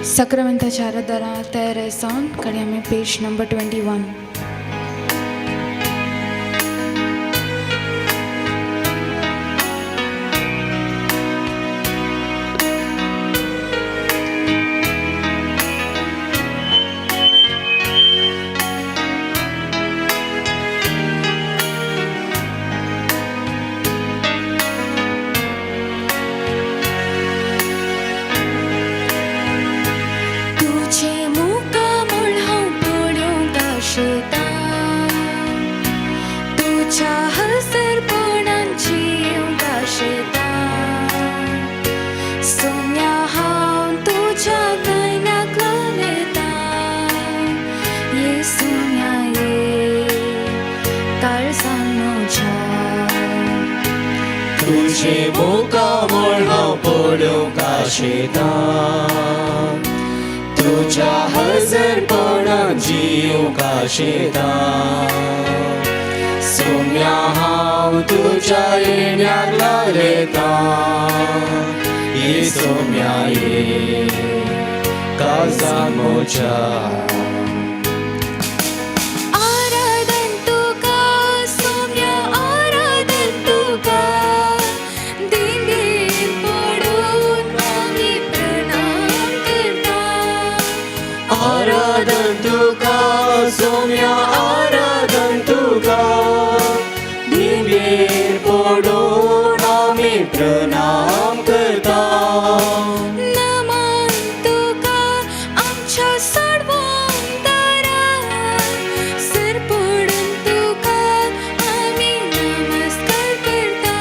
साक्रामेंताच्या आराधना तयार जावन काडया आमी पेज नंबर 21. तुझे मुखामळ हांव पळोवंक आशेतां, तुज्या हसरपणान जिवंक आशेतां. सोम्या हांव तुज्या गयण्याक ललयतां, ये सोम्या ये काळजान म्हज्या. तुझे मुखामळ हांव पळोवंक आशेतां, तुज्या हजरपणान जिवंक आशेतां. सोम्या हांव तुज्या येण्याक ललयतां, ये सोम्या ये काळजान म्हज्या. आराधन तुका सोम्या, आराधन तुका, दिंबेर पडून आमी प्रणाम करता. आराधन तुका सोम्या, आराधन तुका, दिंबेर पडून आमी प्रणाम करता. नमन तुका आमच्या सोडवणदारा, सर पडून तुका आमी नमस्कार करता.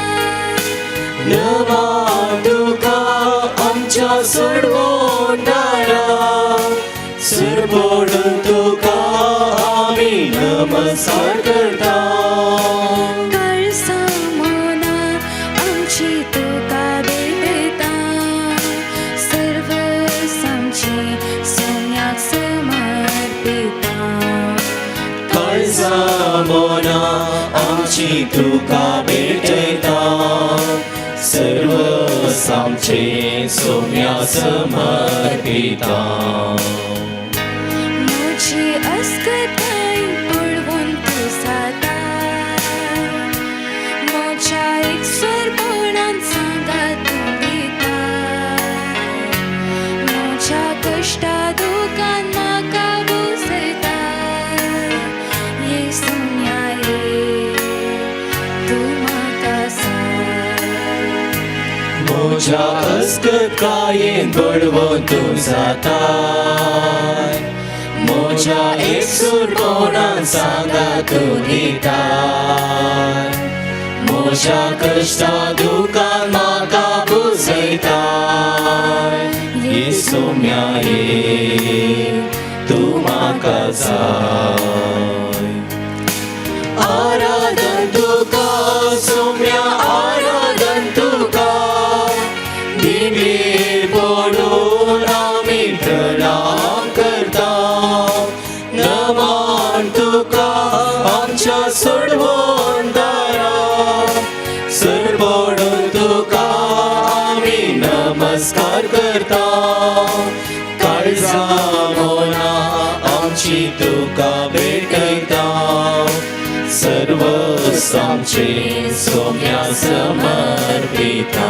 नमन तुका आमच्या सोडवणदारा, सर पडून तुका आमी नमस्कार करता. काळजां मनां आमची तुका भेटयता, सर्व आमची सोम्याक समर्पिता. काळजां मनां आमची तुका भेटयता, सर्व आमचे सोम्या समर्पिता. म्हजी अस्कताय पळोवन तूं जाता, म्हज्या एकसुरपणान सांगात तूं दिता, म्हज्या कश्टा दुखान म्हाका बुजयता, ये सोम्या ये तूं म्हाका जाय. म्हज्या अस्कतायेन बळवंत तूं जाताय, म्हज्या एकसुरपणान सांगात तूं दिताय, म्हज्या कश्टा दुखान म्हाका बुजयताय, ये सोम्या ये तूं म्हाका जाय. आराधन तुका सोम्या, आराधन तुका, दिंबेर पडून आमी प्रणाम करता. नमन तुका आमच्या सोडवणदारा, सर पडून तुका आमी नमस्कार करता. काळजां मनां आमची तुका भेटयता, सर्व आमचे सोम्या समर्पिता.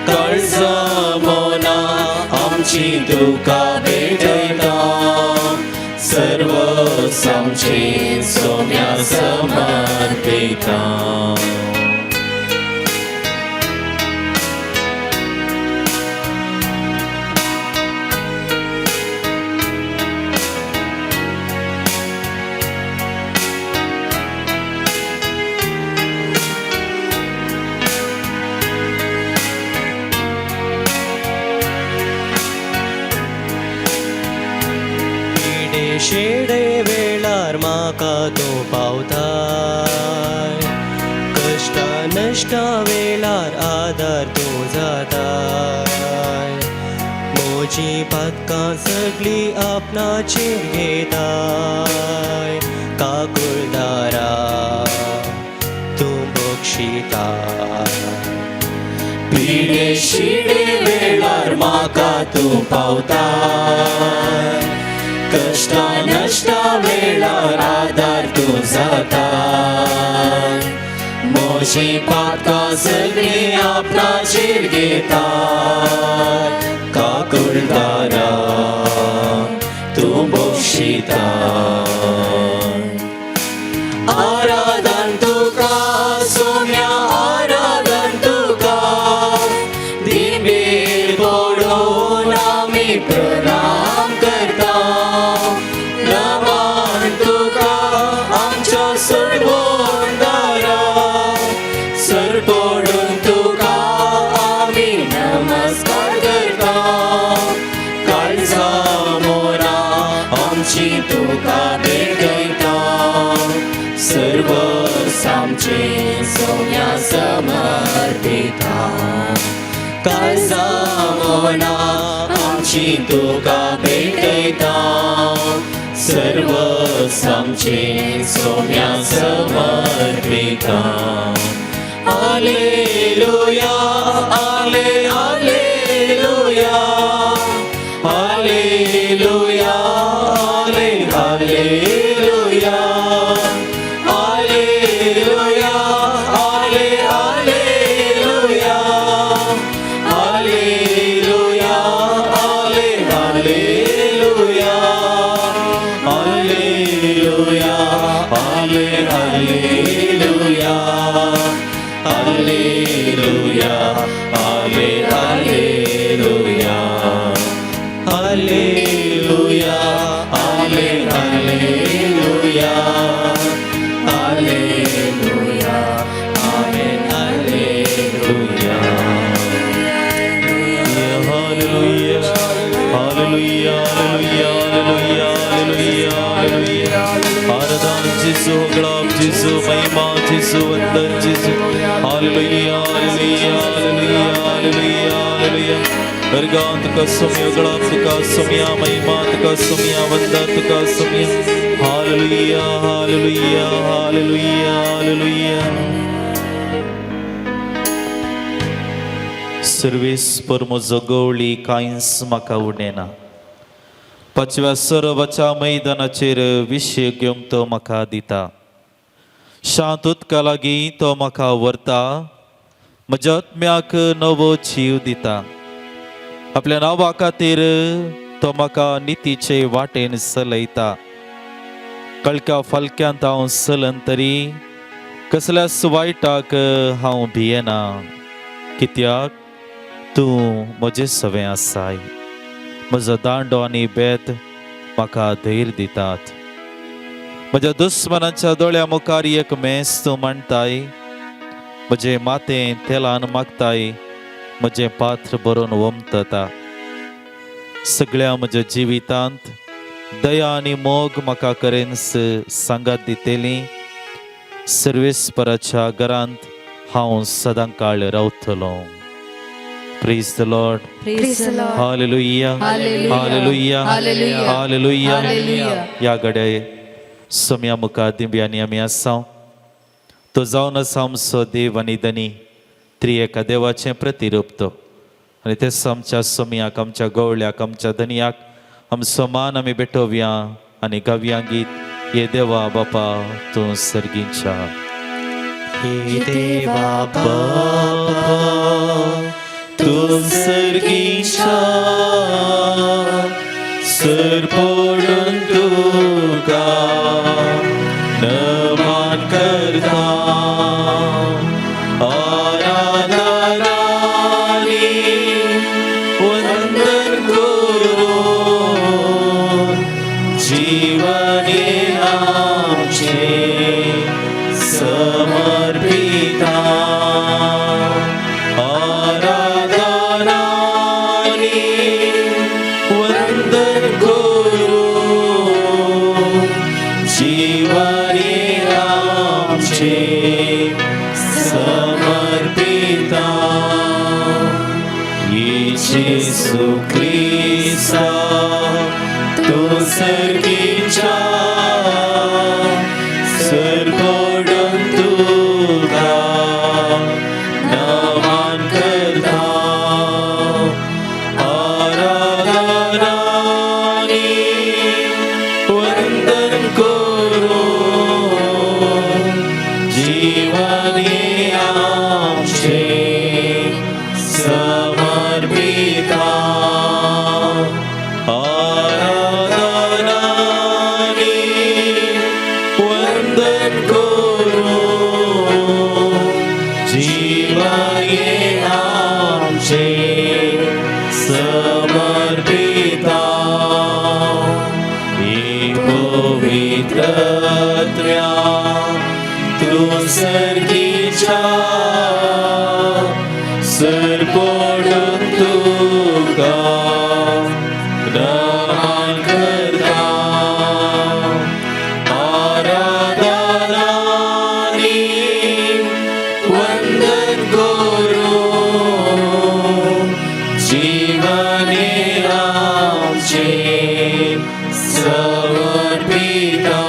काळजां मनां आमची तुका भेटयता, सर्व आमचे सोम्या समर्पिता. पिडे शेडे वेळार म्हाका तूं पावताय, कश्टा नश्टा वेळार आदार तूं जाताय, म्हजी पातकां सगळीं आपणाचेर घेताय, काकुळदारा तूं बक्षिताय. पिडे शिडे वेळार म्हाका तूं पावताय, कश्टा नश्टा वेळार आदार तूं जाताय. म्हजी पातकां सगळीं आपणाचेर घेताय, काकुळदारा तूं बक्षिताय. आराधन तुका सोम्या, आराधन तुका, दिंबेर पडून आमी प्रणाम करता. नमन तुका आमच्या सरबंदारा, सर पडून तुका आमी नमस्कार करता. काळजा मोना आमची तुका भेटयता, सर्व आमचे सोम्या समर्पिता. काळजा मोना आमची तुका भेटयता, सर्व आमचे सोम्या समर्पिता. आलेलुया, आले आलेलुया, आलेलुया, आले आलेलुया, आलेलुया, आले आलेलुया, आलेलुया, आले आलेलुया, आलेलुया, आले आलेलुया, आलेलुया, आले आलेलुया, आलेलुया, आले आलेलुया, आलेलुया, आले आलेलुया. Hallelujah. Hallelujah. Hallelujah. Hallelujah. Hallelujah. आराधन जेसू, होगळप जेसू, महिमा जेसू, वंदन जेसू. Hallelujah. Hallelujah. Hallelujah. Hallelujah. Hallelujah. अर्गां तुका सोम्या, होगळप तुका सोम्या, महिमा तुका सोम्या, वंदन तुका Saumya. Hallelujah. Hallelujah. Hallelujah. Hallelujah. सर्वेस्पर म्हजो गवळी, कांयच म्हाका उणें ना. पाचव्या सरोवराच्या मैदानाचेर विशय घेवंक तो म्हाका दिता. शांत उदका लागीं तो म्हाका व्हरता, म्हज्या आत्म्याक नवो जीव दिता. आपल्या नांवा खातीर तो म्हाका नितीचे वाटेन चलयता. कळक्या फालक्यांत हांव चलन तरी कसल्याच वायटाक हांव भियेना, कित्याक तूं म्हजे सवें आसाय. म्हजो दांडो आनी बेत म्हाका धैर्य दितात. म्हज्या दुस्मनाच्या दोळ्या मुखार एक मेस तूं मांडताय. म्हजें माथें तेलान मागताय, म्हजें पात्र भरून वमतता. सगळ्या म्हज्या जिवितांत दया आनी मोग म्हाका करेन्स सांगात दितली. सर्वेस्पराच्या घरांत हांव सदां काळ रावतलो. Praise the Lord. Praise the Lord. Hallelujah. Hallelujah. Hallelujah. Hallelujah. Hallelujah. Hallelujah. ह्या घडये सोम्या मुखार दिंब्यांनी आमी आसा. तो जावन आसा आमचो देव आनी धनी, त्रिएका देवाचें प्रतिरूप तो. आनी तेच आमच्या सोम्याक, आमच्या गवळ्याक, आमच्या धनयाक आमचो मान आमी भेटोवया आनी गावया गीत, ये देवा बापा तूं सर्गीच्या. हे देवा बापा तूं सर्गीच्या, सर पडून तुका नमन करता. आराधनानी वंदन करून जीवने आमचे समर्पिता. आराधनानी वंदन करून जीवने आमचे समर्पिता. जेसू क्रिस्ता तूं सर्गीच्या, सर पडून तुका नमन करता. तूं सर्गीच्या सरपडून तुका नमन करता. आराधनानी वंदन करूं जीवने आमचे समर्पिता.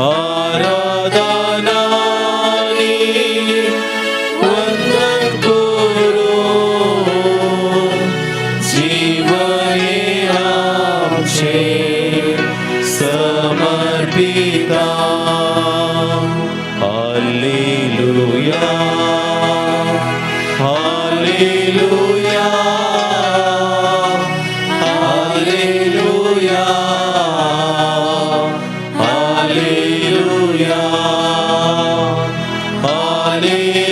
आराधनानी वंदन करूं जीवने आमचे समर्पिता. Hallelujah, hallelujah, hallelujah, hallelujah, hallelujah, hallelujah,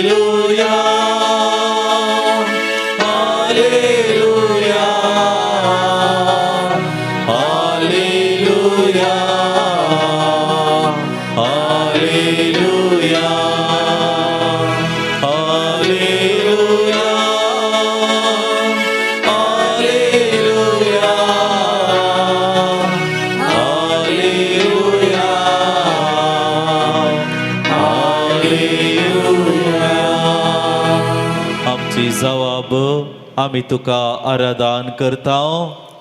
hallelujah, hallelujah, hallelujah, hallelujah, hallelujah, hallelujah. आमची जवाब आमी तुका आराधन करता.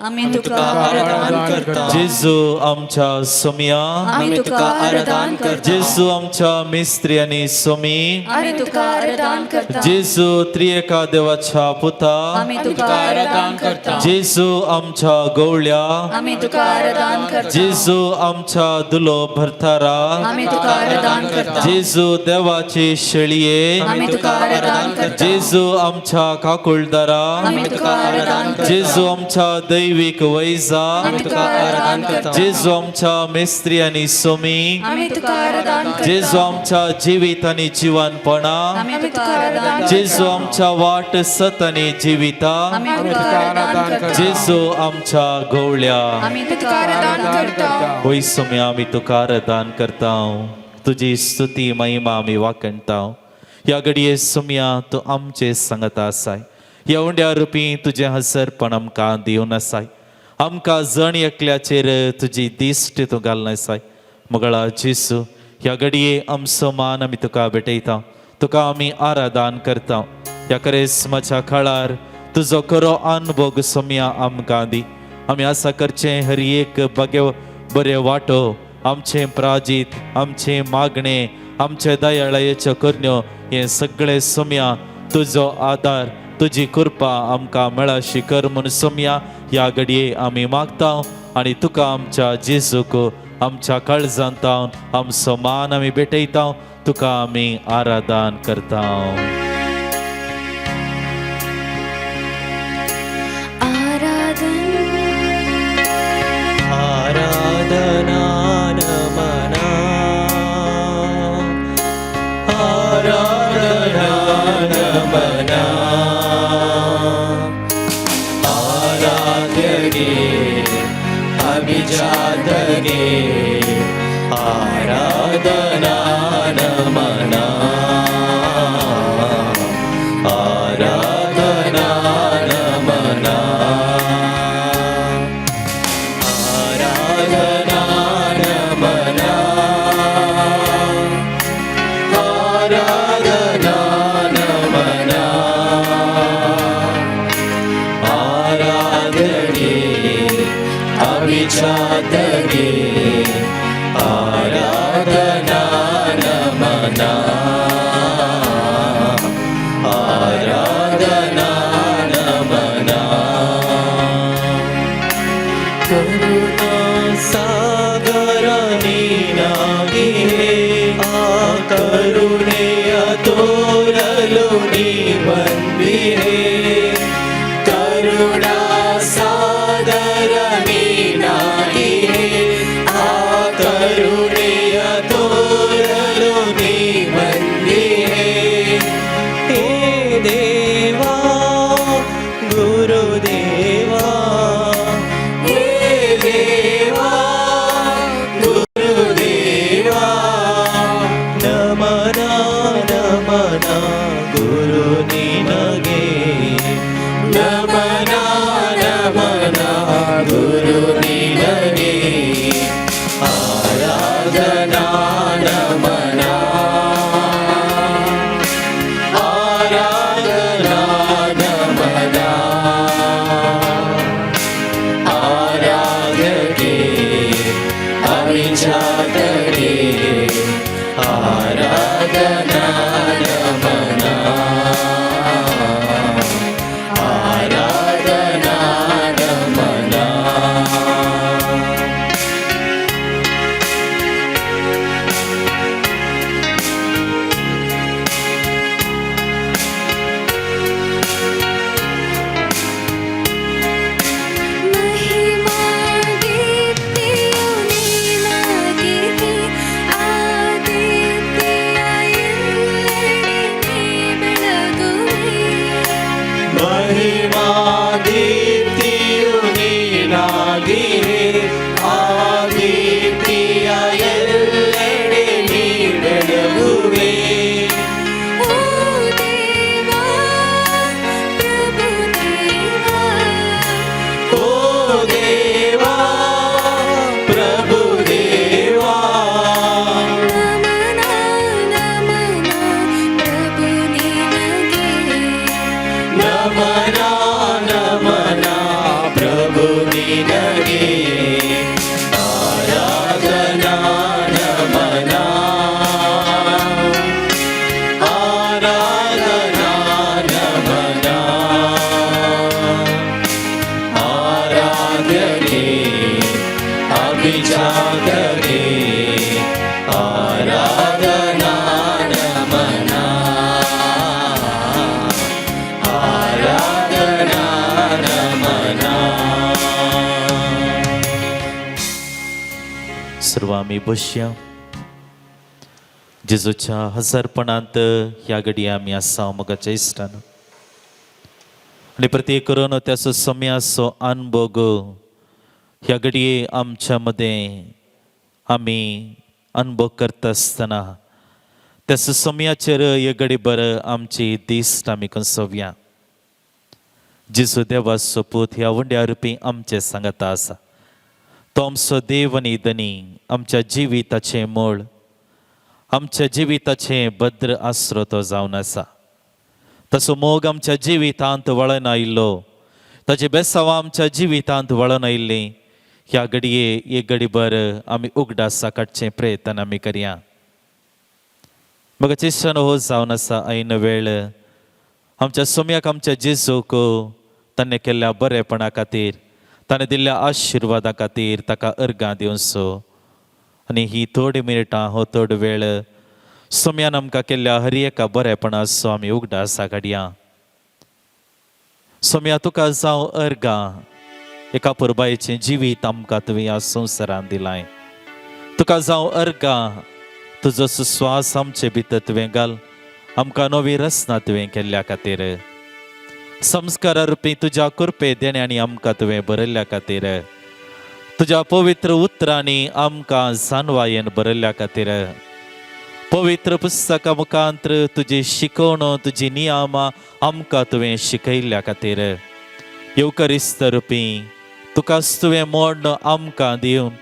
आमी तुका आराधन करता. जेजू आमच्या सोमया. आमी तुका आराधन करता. जेजू आमच्या मिस्त्री आनी सोमी. आमी तुका आराधन करता. जेजू त्रिएका देवाच्या पुता. आमी तुका आराधन करता. जेजू आमच्या गवळ्या. आमी तुका आराधन करता. जेजू आमच्या दुलो भरतारा. आमी तुका आराधन करता. जेजू देवाची शेळये. आमी तुका आराधन करता. जेजू आमच्या काकुळदारा. आमी तुका आराधन करता. जेजू आमच्या दैवीक वैजा. आमी तुका आराधन करता. जेजू आमच्या मिस्त्री आनी सोमी. आमी तुका आराधन करता. जेजू आमच्या जिवीत आनी जिवनपणा. आमी तुका आराधन करता. जेजू आमच्या वाट सत आनी जिविता. आमी तुका आराधन करता. जेजू आमच्या गवळ्या. आमी तुका आराधन करता. होय सोमी, आमी तुका आराधन करता. तुजी स्तुती महिमा आमी वाखणता. ह्या घडये सोमया तूं आमचे सांगता आसाय. ह्या उंड्या रुपी तुजें हसरपण आमकां दिवन आसाय. आमकां जण एकल्याचेर तुजी दिश्ट तूं घालून आसाय. मगळा जेसू, ह्या घडये आमचो मान आमी तुका भेटयता. तुका आमी आराधन करता. ह्या करेस्माच्या काळार तुजो खरो अनभोग सोमया आमकां दी. आमी आसा करचें हर एक बगे बरे वांटो, आमचें प्राजीत, आमचें मागणें, आमचे दयाळायेच्यो करण्यो, हें सगळें सोमया तुजो आदार, तुजी कृपा आमकां मेळाशी कर म्हूण सोमया ह्या घडये आमी मागता आनी तुका आमच्या जेजूक आमच्या काळजांत आमचो मान आमी भेटयता. तुका आमी आराधन करता. आराधन. आराधना नमना, आराधना नमना, आराध्यगे अभिजातगे, आराधना नमना, आराधना नमना, आराधना नमना, आराधना नमना, आराधने अभिजातगे, आराधना नमना, आराधना नमना. करुणा सागर नीनागिरे, आ करुणेय तोरलो नी मंदिरे. करुणा सागर नीनागिरे, आ करुणेय तोरलो नी मंदिरे. हे देवा गुरुदेवा, हे देवा गुरुदेवा, आराधना नमना, आराधना नमना, आराधके अभिजातके आराधना नमना, आराधना नमना. महिमा दीप्तिಯು ನೀನಾಗಿಹಿ, ಆದಿತ್ಯ ಎಲ್ಲೆಡೆ ನೀ ಬೆಳಗುವೆ. ಮಹಿಮಾ ದೀಪ್ತಿಯು ನೀನಾಗಿಹೆ, ಆದಿತ್ಯ ಎಲ್ಲೆಡೆ ನೀ ಬೆಳಗುವೆ. ಓ ದೇವಾ ಪ್ರಭು ದೇವಾ, ಓ ದೇವಾ ಪ್ರಭು ದೇವಾ, ನಮನ ನಮನ ಪ್ರಭು ನಿನಗೆ, ನಮನ ನಮನ ಪ್ರಭು ನಿನಗೆ, ಆರಾಧನಾ ನಮನ, ಆರಾಧನಾ ನಮನ, ಆರಾಧನೆ ಅಭಿಜಾತನೆ ಆರಾಧನಾ ನಮನ, ಆರಾಧನಾ ನಮನ. सर्व आमी बसया. जेजूच्या हजारपणांत ह्या घडये आमी आसा मोगाच्या इश्टान, आनी प्रत्येक करून त्याचो सम्याचो अनभोग ह्या घडये आमच्या मदें आमी अनुभव करता आसतना त्याचो समयाचेर हे घडी बर आमची दिश्ट आमी कंसोवया. जेजू देवाचो पूत ह्या उंड्या रुपी आमचे सांगता आसा. तो आमचो देव आनी धनी, आमच्या जिविताचें मूळ, आमच्या जिविताचें भद्र आसरो तो जावन आसा. तसो मोग आमच्या जिवितांत वळण आयिल्लो, ताचे बेसांव आमच्या जिवितांत वळण आयिल्लीं. ह्या घडये एक घडीभर आमी उगडासा काडचें प्रयत्न आमी करया. मग इश्टान, हो जावन आसा ऐन वेळ आमच्या सोम्याक, आमच्या जेजूक ताणें केल्ल्या बरेपणा खातीर, ताणें दिल्ल्या आशिर्वादा खातीर ताका अर्गां दिवचो. आनी ही थोडी मिनटां, हो थोडो वेळ सोम्यान आमकां केल्ल्या हर एका बरेपणाचो आमी उगडासा काडया. सोम्या, तुका जावं अर्गां. एका पुरबायेचें जिवीत आमकां तुवें ह्या संवसारांत दिलाय. तुका जावं अर्गां. तुजो सुस्वास आमचे भितर तुवें घाल, आमकां नवी रचना तुवें केल्ल्या खातीर, संस्कारा रुपी तुज्या कृपे देण्यांनी आमकां तुवें बरयल्ल्या खातीर, तुज्या पवित्र उतरांनी आमकां जाणवायेन बरयल्ल्या खातीर, पवित्र पुस्तका मुखांत्र तुजी शिकवण, तुजी नियमां आमकां तुवें शिकयल्ल्या खातीर, येवकरिस्त रुपी तुका तुवें मोडण आमकां दिवन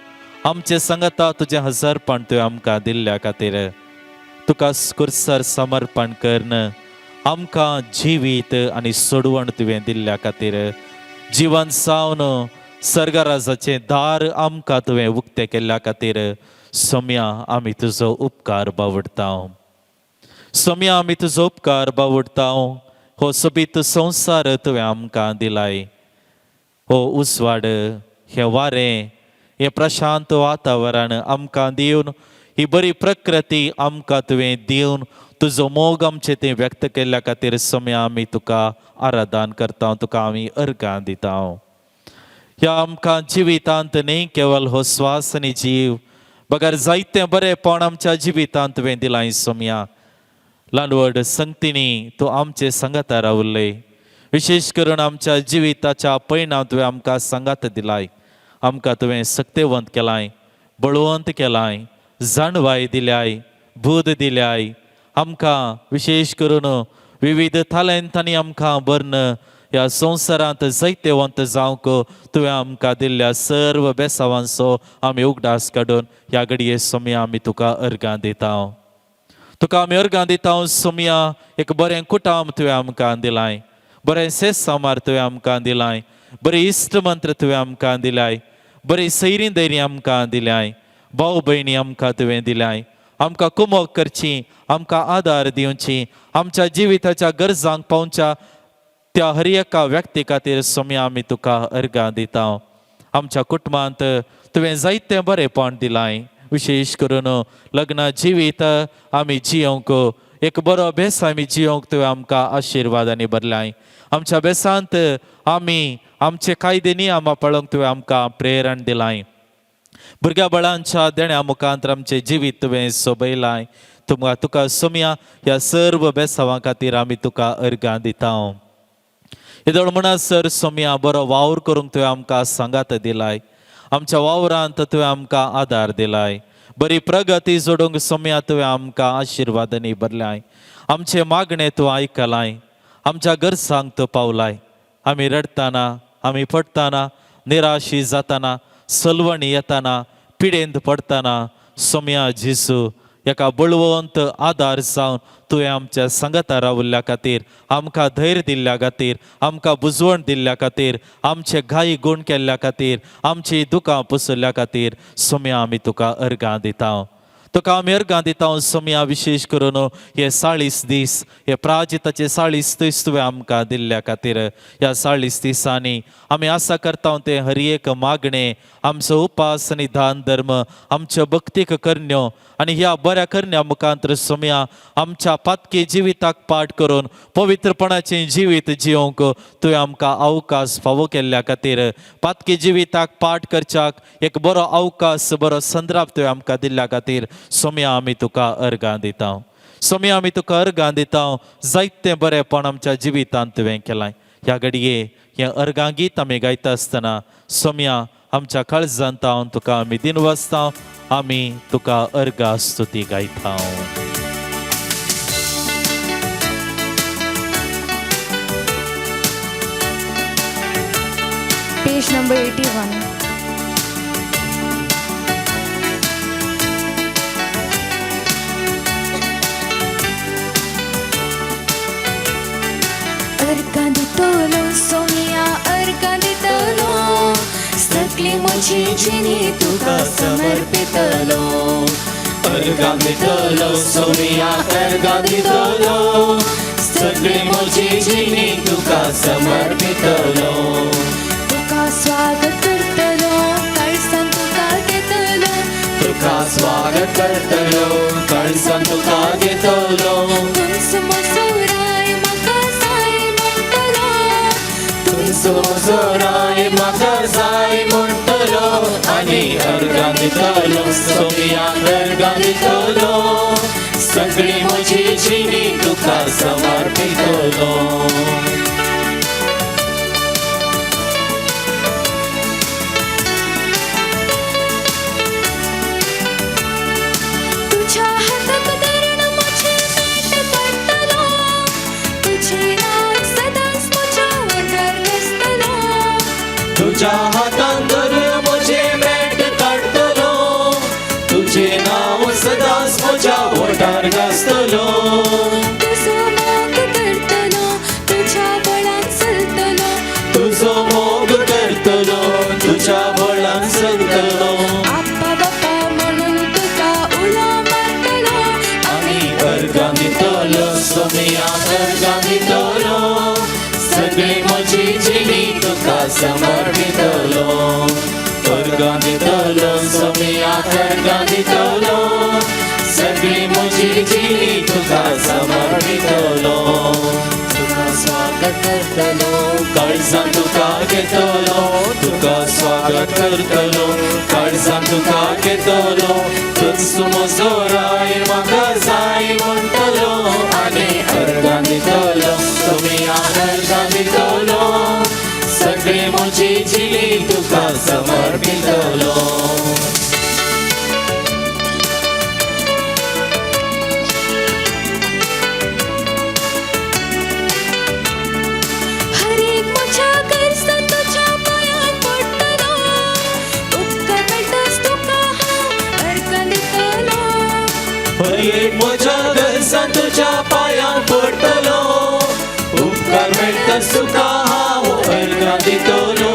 आमचे सांगता तुजें हजारपण तुवें आमकां दिल्ल्या खातीर, तुका कुर्सर समर्पण करन आमकां जिवीत आनी सोडवण तुवें दिल्ल्या खातीर, जिवन सावन सर्गराजाचें दार आमकां तुवें उक्तें केल्ल्या खातीर सोम्या आमी तुजो उपकार बावडता. सोम्या, आमी तुजो उपकार बावडता. हो सोबीत संवसार तुवें आमकां दिलाय, हो उजवाड, हें वारें, हें प्रशांत वातावरण आमकां दिवन, ही बरी प्रकृती आमकां तुवें दिवन तुजो मोग आमचे तें व्यक्त केल्ल्या खातीर सोम्या आमी तुका आराधन करता, तुका आमी अर्गां दिता. ह्या आमकां जिवितांत न्ही केवल हो स्वास आनी जीव बगर जायतें बरेंपण आमच्या जिवितांत तुवें दिलां सोम्या. ल्हान व्हड संगतींनी तूं आमचे सांगाता रावले. विशेश करून आमच्या जिविताच्या पयणांत तुवें आमकां सांगात दिलाय. आमकां तुवें सक्तेवंत केलाय, बळवंत केलाय, जाणवाय दिल्याय, बूद दिल्याय. आमकां विशेश करून विविध तालेंतांनी आमकां भरून ह्या संवसारांत जैतेवंत जावंक तुवें आमकां दिल्ल्या सर्व बेसावांचो आमी उगडास काडून ह्या घडये सोमया आमी तुका अर्गां दिता. तुका आमी अर्गां दिता सोमया, एक बरें कुटाम तुवें आमकां दिलाय, बरें सेस सामार तुवें आमकां दिलाय, बरें इश्ट मंत्र तुवें आमकां दिलाय, बरी सैरी दैरी आमकां दिल्याय, भाव भयणी आमकां तुवें दिल्याय. आमकां कुमोक करची, आमकां आदार दिवची, आमच्या जिविताच्या गरजांक पावच्या त्या हर एका व्यक्ती खातीर सोमया आमी तुका अर्गां दिता. आमच्या कुटुंबांत तुवें जायतें बरेंपण दिलाय, विशेश करून लग्न जिवीत आमी जियोंक एक बरो भेस आमी जियोंक तुवें आमकां आशिर्वादांनी भरलाय. आमच्या भेसांत आमी आमचे कायदे नियमां पळोवंक तुवें आमकां प्रेरण दिलाय. भुरग्या बळांच्या देण्या मुखांत आमचें जिवीत तुवें सोबयलाय. तुमकां तुका सोमया ह्या सर्व बेसावां खातीर आमी तुका अर्गां दिता. येदोळ म्हणसर सोमया बरो वावर करूंक तुवें आमकां सांगात दिलाय, आमच्या वावरांत तुवें आमकां आदार दिलाय, बरी प्रगती जोडूंक सोमया तुवें आमकां आशिर्वादांनी भरलाय. आमचें मागणें तूं आयकलाय, आमच्या गरजांक तूं पावलाय. आमी रडटाना, आमी पडटाना, निराशी जाताना, सलवणी येताना, पिडेंत पडटाना सोमया जेजू एका बळवंत आदार जावन तुवें आमच्या सांगाता रावल्ल्या खातीर, आमकां धैर्य दिल्ल्या खातीर, आमकां बुजवण दिल्ल्या खातीर, आमचे घाई गुण केल्ल्या खातीर, आमची दुकां पुसल्ल्या खातीर सोमया आमी तुका अर्गां दिता. तुका आमी अर्गां दिता सोमया, विशेश करून हे 40 दीस, हे प्राजिताचे 40 दीस तुवें आमकां दिल्ल्या खातीर. ह्या 40 दिसांनी आमी आसा करता तें हर एक मागणें, आमचो उपास आनी दान धर्म, आमच्यो भक्तीक करण्यो आनी ह्या बऱ्या करण्या मुखांत सोमया आमच्या पातकी जिविताक पाठ करून पवित्रपणाचें जिवीत जियोंक तुवें आमकां अवकाश फावो केल्ल्या खातीर, पातकी जिविताक पाठ करच्याक एक बरो अवकाश, बरो संद्राप तुवें आमकां दिल्ल्या खातीर सोमया आमी तुका अर्गां दिता. सोमया आमी तुका अर्गां दिता. जायतें बरेंपण आमच्या जिवितांत तुवें केलां. ह्या घडये हें अर्गां गीत आमी गायता आसतना सोमया आमच्या काळजांत हांव तुका आमी दिनवासता, आमी तुका अर्गां स्तुती गायता. Page number 81. अर्गां दितलो सोमया, अर्गां दितलो, सगली म्हजी जिणी तुका समर्पितलो. अर्गां दितलो सोमया, अर्गां दितलो, सगळी म्हजी जिणी तुका समर्पितलो. तुका स्वागत करतलो, काळजान तुका घेतलो, तुका स्वागत करतलो, काळजान तुका घेतलो, तुमचो मोसोराय म्हाका जाय म्हणटलो, तुमचो जोराय म्हाका जाय म्हणटलो. आनी अर्गां दितलो सोमया, अर्गां दितलो, सगळी म्हजी जिणी तुका समर्पितलो. तुझ्या हाताक धरून म्हजें मेट काडटलो, तुजें नांव सदांच म्हज्या ओंठार गाजतलो. तुझ्या हातान धरून म्हजें मेट काडटलो, तुजें नांव सदांच म्हज्या ओंठार गाजतलो. तुजो मोग करतलो, तुज्या बळान चलतलो, तुजो मोग करतलो, तुज्या बळान चलतलो. आप्पा बाप्पा म्हणून तुका उलो मारतलो. आनी अर्गां दितलो सोमया, अर्गां दितलो, सगळी म्हजी जिणी तुका समर्पितलो. अर्गां दितलो सोमया, अर्गां दितलो, सगळी म्हजी जिणी तुका समर्पितलो. तुका स्वागत करतलो, काळजान तुका घेतलो, तुका स्वागत करतलो, काळजान तुका घेतलो, तुजो म्हजो राय म्हाका जाय म्हणटलो. आनी अर्गां दितलो सोमया, अर्गां दितलो, सगळी म्हजी जिणी तुका समर्पितलो. हर एक काळजान तुज्या पांयां पडटलो, उपकार मेळटा तुका हांव अर्गां दितलो.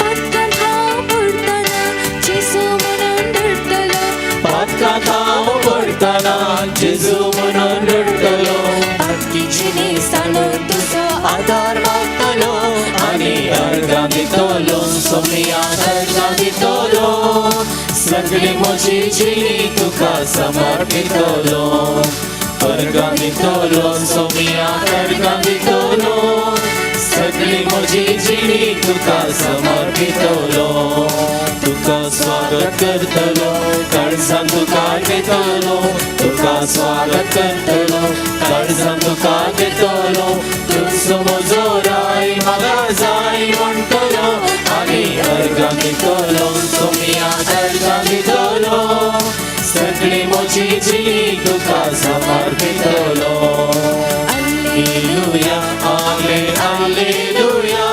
पातकांत हांव पडटना जेजू म्हणून रडटलो, पातकांत हांव पडटना जेजू म्हणून रडटलो, पातकी जिणी सांडून तुजो आदार मागतलो आनी अर्गां दितलो. सोमिया अर्गां दितलो, सगळी म्हजी जिणी तुका समर्पितलो. अर्गां दितलो सोमिया अर्गां दितलो, सगळी म्हजी जिणी तुका समर्पितलो. तुका स्वागत करतलो, काळजान तुका घेतलो, तुका स्वागत करतलो, काळजान तुका घेतलो. तुजो म्हजो राय म्हाका जाय म्हणटलो आनी अर्गां दितलो. सोमिया अर्गां दितलो, सगळी म्हजी जिणी तुका समर्पितलो. Alleluia, alle, alleluia,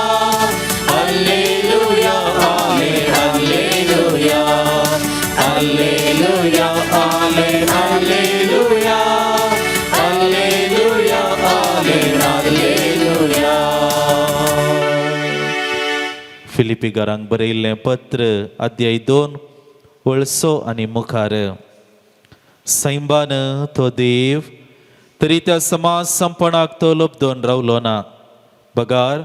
alleluia, alle, alleluia, alleluia, alle, alleluia, alleluia, alle, alleluia. फिलिपीकारांक बरयल्लें पत्र अध्याय 2 वळसो आनी मुखार. सैंबान तो देव तरी त्या समाज संपणाक तो लब्दोन रावलो ना, बगार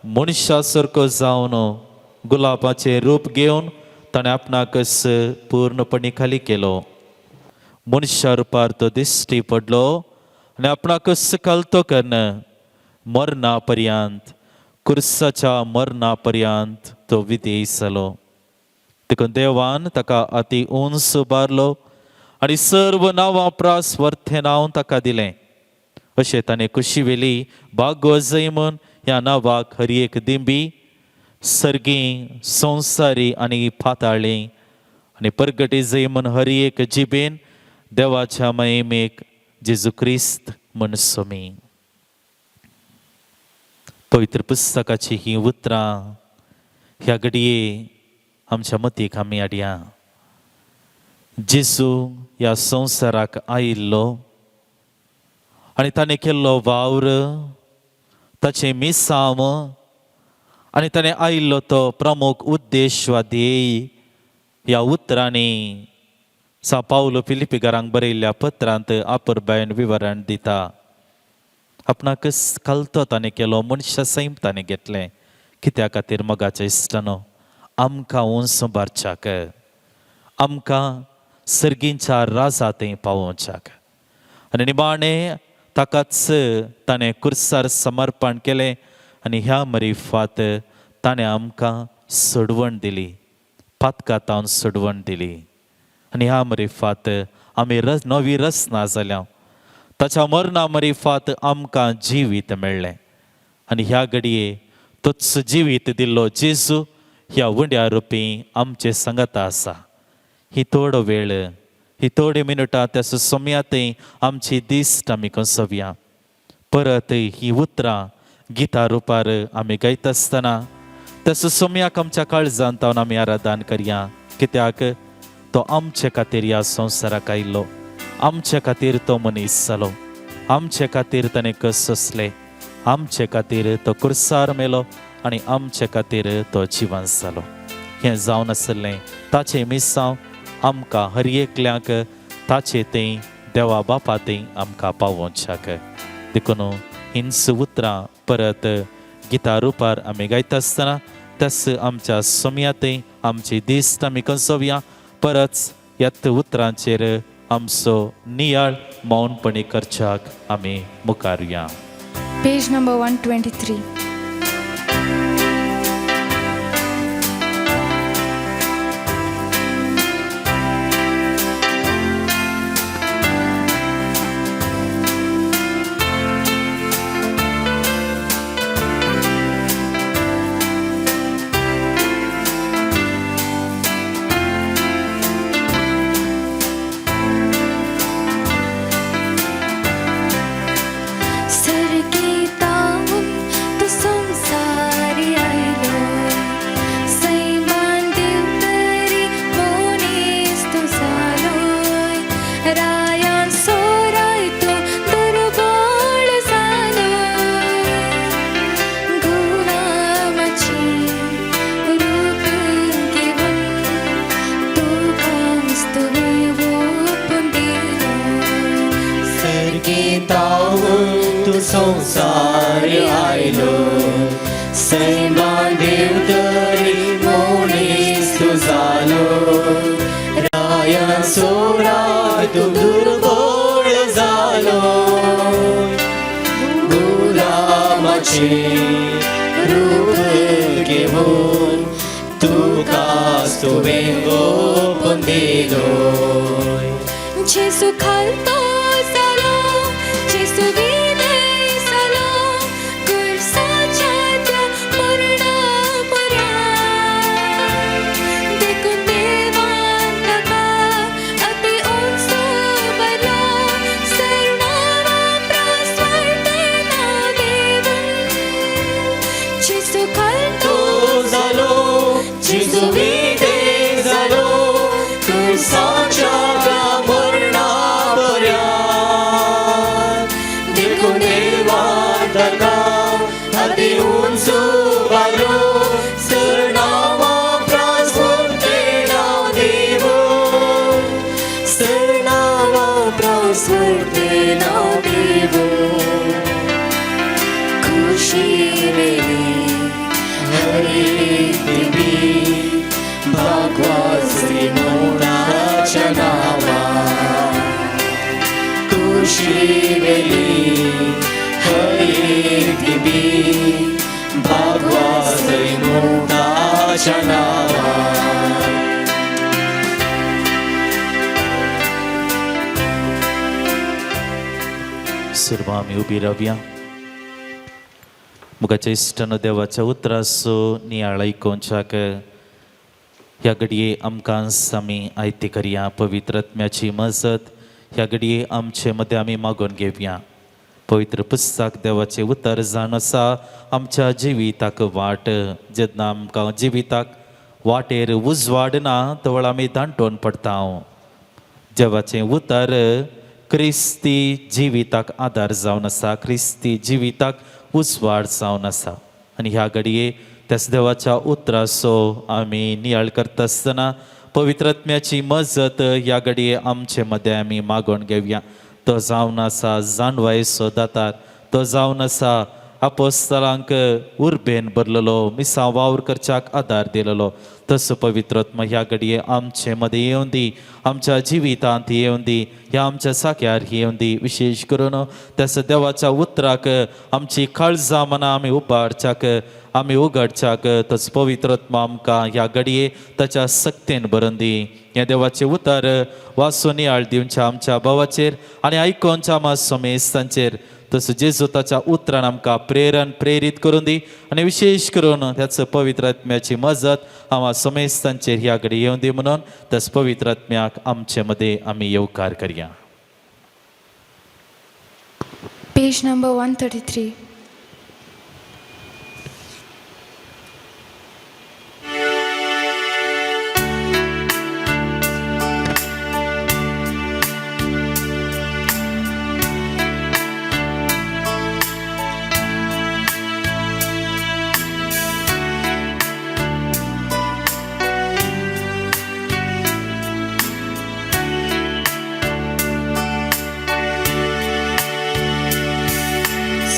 मनशा सारको जावन गुलाबाचें रूप घेवन ताणें आपणाकच पूर्णपणी खाली केलो. मनशा रुपार तो दिश्टी पडलो आनी आपणाकच खालतो कन्न मरणा पर्यंत, कुर्साच्या मरणा पर्यंत तो विधेय जालो. देखून देवान ताका अती उंच उबारलो आनी सर्व नांवां प्रास वर्थें नांव ताका दिलें. अशें ताणें कुशीवेली भागवजय म्हूण ह्या नांवाक हर एक दिंबी सर्गी संवसारी आनी पाताळी आनी परगटी जय म्हूण हर एक जिबेन देवाच्या महिमेक जेजू क्रिस्त म्हूण सोमी. पवित्र पुस्तकाची ही उतरां ह्या घडये आमच्या मतीक आमी हाडया. जेजू ह्या संवसाराक आयिल्लो आनी ताणें केल्लो वावर, ताचें मिसांव आनी ताणें आयिल्लो तो प्रमुख उद्देश वा ध्येय ह्या उतरांनी सा पावलो फिलिपीकारांक बरयल्ल्या पत्रांत आपुरबायन विवरण दिता. आपणाकच खालतो ताणें केलो, मनशा सैम ताणें घेतलें. कित्या खातीर मोगाच्या इश्टानो, आमकां उंच उबारच्याक, आमकां सर्गींच्या राजा थंय पावोवच्याक. आनी निमाणें ताकाच ताणें कुर्सार समर्पण केलें आनी ह्या मरिफात ताणें आमकां सोडवण दिली, पातकातावन सोडवण दिली. आनी ह्या मरिफात आमी नवी रचना जाल्या. ताच्या मरणा मरिफात आमकां जिवीत मेळ्ळें. आनी ह्या घडये तोच जिवीत दिल्लो जेजू ह्या उंड्या रुपी आमचे सांगाता आसा. ही थोडो वेळ, ही थोडी मिनुटां त्या सोम्यातय आमची दिश्ट आमी कसोवया. परत ही उतरां गिता रुपार आमी गायता आसतना त्या सोम्याक आमच्या काळजांत तावन आमी आराधन करया. कित्याक तो आमचे खातीर ह्या संवसाराक आयिल्लो, आमचे खातीर तो मनीस जालो, आमचे खातीर ताणें कस सोंसले, आमचे खातीर तो कुर्सार मेलो आनी आमचे खातीर तो जिवन जालो. हें जावन आसलें ताचें मिसांव आमकां हर एकल्याक ताचे थंय देवा बापा थंय आमकां पावोवच्याक. देखून हिंच उतरां परत गिता रुपार आमी गायता आसतना त्याच आमच्या सोम्या थंय आमची दिश्ट आमी कसोवया. परत ह्याच उतरांचेर आमचो नियाळ मौनपणी करच्याक आमी मुखारुया. Page number 123. सर्गीतावून तूं संवसारी आयलो, सैमान देव तरी मनीस तूं जालोय, रायान सोराय तूं संवसार आयलो, सैमान देव तरी मनीस तूं जालो, राया सोराय तूं दुर्बळ जालो, गुलामाचें रूप घेवन तुका तुवें गोपून दिलो. जेजू खालतो जालो, जेजू विनय जालो, कुर्साच्या त्या मरणा पर्यंत. देखून देवान ताका अती उंच व्हेलो, सरनांवा प्रास्वार्तें नांव दिवन. जेजू खालतो जालो, जेजू विनय जालो, कुर्साच्या त्या मरणा पर्यंत. देखून देवान ताका अती उंच व्हेलो, सरनांवा प्रास्वार्तें नांव दिवन, सरनांवा प्रास्वार्तें नांव दिवन. खुशी वेली हरी देवी भागवासी मोनाच्या नावा, खुशी वेली हरी देवी भागवासी मोनाच्या नावा. सर्व आमी उबी रावया. मुखाच्या इश्टानो, देवाच्या उतराचो नियाळ आयकोवच्याक ह्या घडये आमकां आमी आयती करया. पवित्र आत्म्याची मजत ह्या घडये आमचे मदें आमी मागून घेवया. पवित्र पुस्तक देवाचें उतर जावन आसा आमच्या जिविताक वाट. जेन्ना आमकां जिविताक वाटेर उजवाड ना तवळ आमी दांटोवन पडटा. देवाचें उतर क्रिस्ती जिविताक आदार जावन आसा, क्रिस्ती जिविताक उजवाड जावन आसा. आनी ह्या घडये त्याच देवाच्या उतराचो आमी नियाळ करता आसतना पवित्र आत्म्याची मजत ह्या घडये आमचे मदें आमी मागोवन घेवया. तो जावन आसा जाणवायचो दातार, तो जावन आसा आपोस्तलांक उर्बेन भरलेलो, मिसां वावर करच्याक आदार दिलेलो. तसो पवित्र आत्मा ह्या घडये आमचे मदें येवन दी, आमच्या जिवितांत येवन दी, ह्या आमच्या साक्यार येवन दी. विशेश करून त्याच देवाच्या उतराक आमची काळजां मनां आमी उबारच्याक, आमी उगडच्याक तसो पवित्र आत्मा आमकां ह्या घडये ताच्या सक्तेन भरून दी. ह्या देवाचें उतर वाचून नियाळ दिवच्या आमच्या भावाचेर आनी आयकोनच्या आमा समेस्तांचेर तसो जेजू ताच्या उतरान आमकां प्रेरण प्रेरीत करून दी. आनी विशेश करून त्याच पवित्र आत्म्याची मजत आमा समेस्तांचेर ह्या कडेन येवन दी म्हणून त्याच पवित्र आत्म्याक आमचे मदें आमी येवकार करया. Page number 133.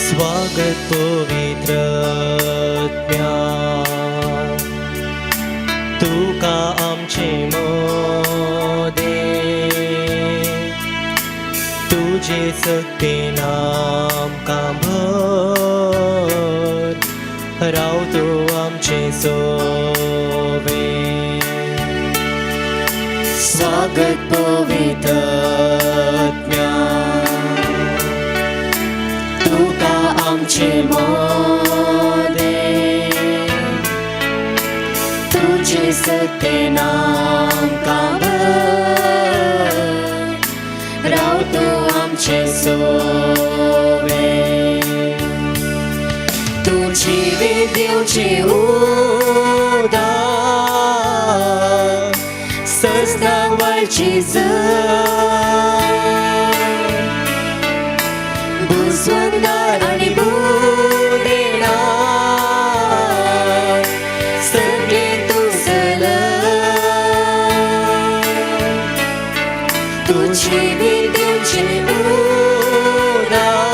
स्वागत पवित्र आत्म्या, तुका आमचे मोदे, तुजे सक्तेन आमकां भर, राव तूं आमचे सोवे. स्वागत पवित्र आत्म्या, तुका आमचे मोदे, तुजे सक्तेन आमकां भर, राव तूं आमचे सोवे. तुजी दिवची उदार सजनाक वळची बुजवंदार आनी बुदेणार सगळे तूं चल, तुजी विद्येची उदार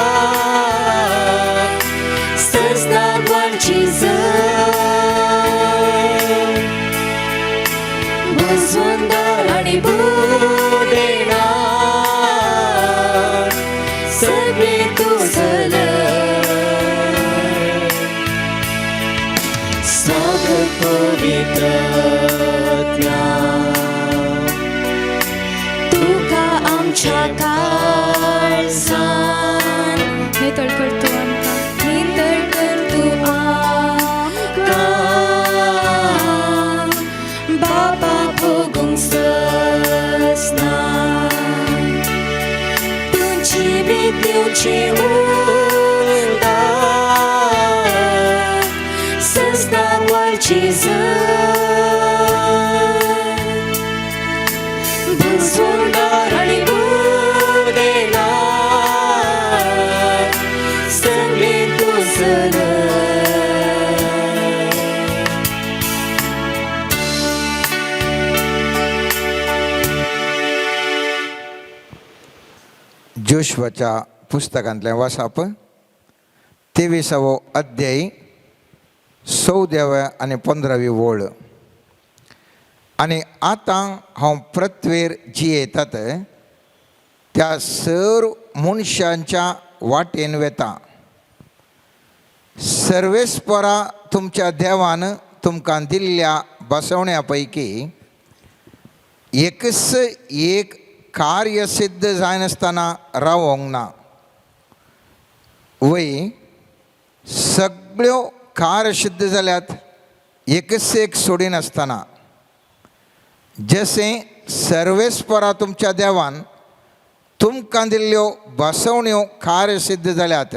दिवची उदक सजदार वळची जर बुजवणार आनी बुदेणार सगळे तुजर. जोशवाच्या पुस्तकांतलें वाचप, 23वो अध्याय, 14व्या आनी 15वी वळ. आनी आतां हांव पृथ्वेर जियेतात त्या सर्व मनशांच्या वाटेन वेता. सर्वेस्परा तुमच्या देवान तुमकां दिल्ल्या बसवण्या पैकी एकच एक कार्य सिद्ध जायनासतना रावोंक ना. वय, सगळ्यो कार्य सिद्ध जाल्यात एकच एक सोडिनासतना. जशें सर्वेस्परा तुमच्या देवान तुमकां दिल्ल्यो बसवण्यो कार्य सिद्ध जाल्यात,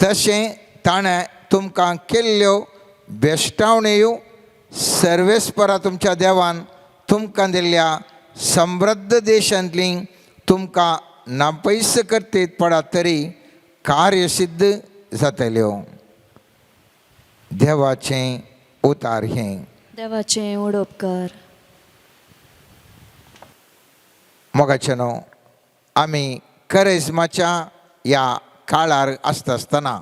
तशें ताणें तुमकां केल्ल्यो बेश्टावण्यो सर्वेस्परा तुमच्या देवान तुमकां दिल्ल्या समृद्ध देशांतली तुमकां नापयस करतीत पडात तरी कार्यसिद्ध जातल्यो. देवाचें उतार हें. देवाचें उडोपकार. मोगाचें न्हू, आमी करेजमाच्या ह्या काळार आसता आसतना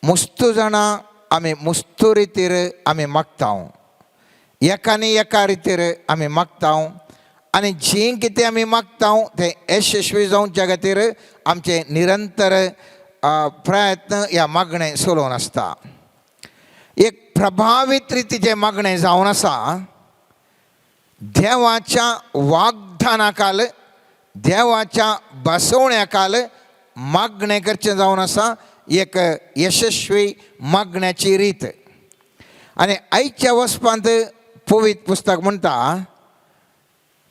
मुस्तू जाणां आमी मुस्तू रितीर आमी मागता, एकानी एका रितीर आमी मागता आनी जें कितें आमी मागता तें यशस्वी जावच्या खातीर आमचें निरंतर प्रयत्न ह्या मागणें चलोवन आसता. एक प्रभावीत रितीचें मागणें जावन आसा, देवाच्या वाग्दानाकाल, देवाच्या बसवण्याकाल मागणें करचें जावन आसा एक यशस्वी मागण्याची रीत. आनी आयच्या वचपांत पवित्र पुस्तक म्हणटा,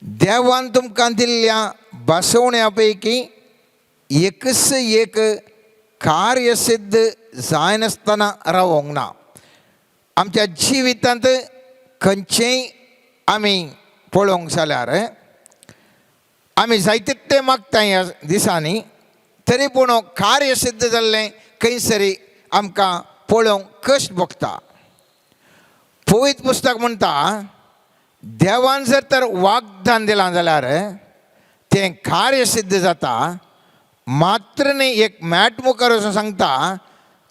देवान तुमकां दिल्ल्या बसवण्या पैकी एकच एक कार्यसिद्ध जायनासतना रावोंक ना. आमच्या जिवितांत खंयचेंय आमी पळोवंक जाल्यार आमी जायते ते मागता ह्या दिसांनी, तरी पूण कार्यसिद्ध जाल्लें खंयसरी आमकां पळोवंक कश्ट भोगता. पवित्र पुस्तक म्हणटा, देवान जर तर वाग्दान दिलां जाल्यार तें कार्यसिद्ध जाता. मात्र न्ही, एक मॅट मुखार वचून सांगता,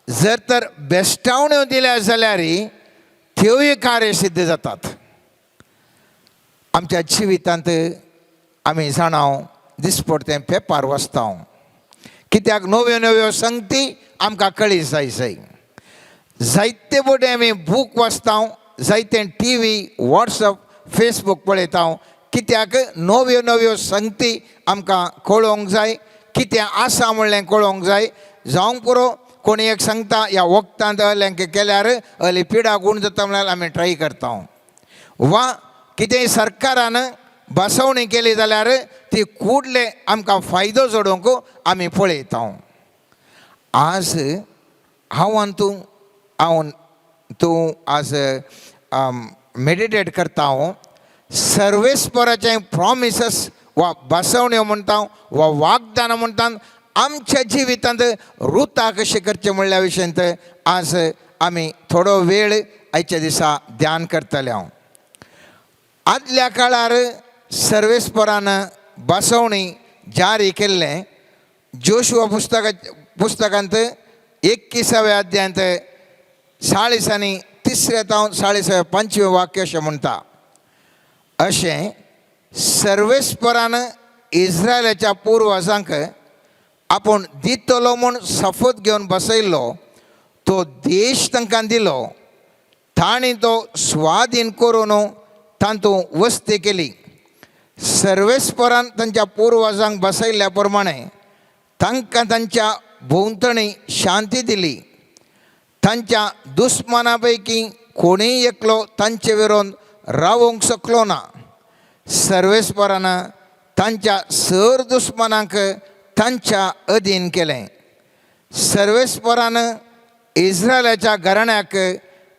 जर तर बेस्टावण्यो दिल्या जाल्यार त्योय कार्यसिद्ध जातात. आमच्या जिवितांत आमी जाणाव दिसपडतें पेपार वाचता, कित्याक नव्यो नव्यो संगती आमकां कळी जाय जाय. जायते फुडें आमी बूक वाचता, जायते टी व्ही, वॉट्सअप, फेसबूक पळयता, कित्याक नव्यो नव्यो संगती आमकां कळोवंक जाय, कितें आसा म्हणलें कळोवंक जाय. जावंक पुरो, कोणी एक सांगता ह्या वखदांत अहलें केल्यार अहली पिडा गूण जाता म्हणल्यार आमी ट्राय करता, वा कितेंय सरकारान बसवणी केली जाल्यार ती कुडले आमकां फायदो जोडूंक आमी पळयता. आज हांव आनी तूं, हांव तूं आज मेडिटेट करता. हांव सर्वेस्पराचे प्रॉमिसस वा बसवण्यो म्हणटा वा वाग्दानां म्हणटा आमच्या जिवितांत रुता कशें करचें म्हणल्या विशयांत आज आमी थोडो वेळ आयच्या दिसा ध्यान करतले. हांव आदल्या काळार सर्वेस्परान बसवणी जारी केल्लें. जोशुआ पुस्तकांत 21व्या अध्यायांत 40 आनी तिसऱ्या तावन 40व्या 5वें वाक्य अशें म्हणटा, अशें सर्वेस्परान इस्रायलाच्या पुर्वजांक आपूण दितलो म्हूण शपथ घेवन बसयल्लो तो देश तांकां दिलो. तांणी तो स्वाधीन करून तातूंत वस्ती केली. सर्वेस्परान तांच्या पुर्वजांक बसयल्ल्या प्रमाणे तांकां तांच्या भोंवतणी शांती दिली. तांच्या दुस्माना पैकी कोणीय एकलो तांचे विरोध रावोंक शकलो ना. सर्वेस्परान तांच्या सर दुस्मानांक तांच्या अधीन केलें. सर्वेस्परान इस्रायलाच्या घराण्याक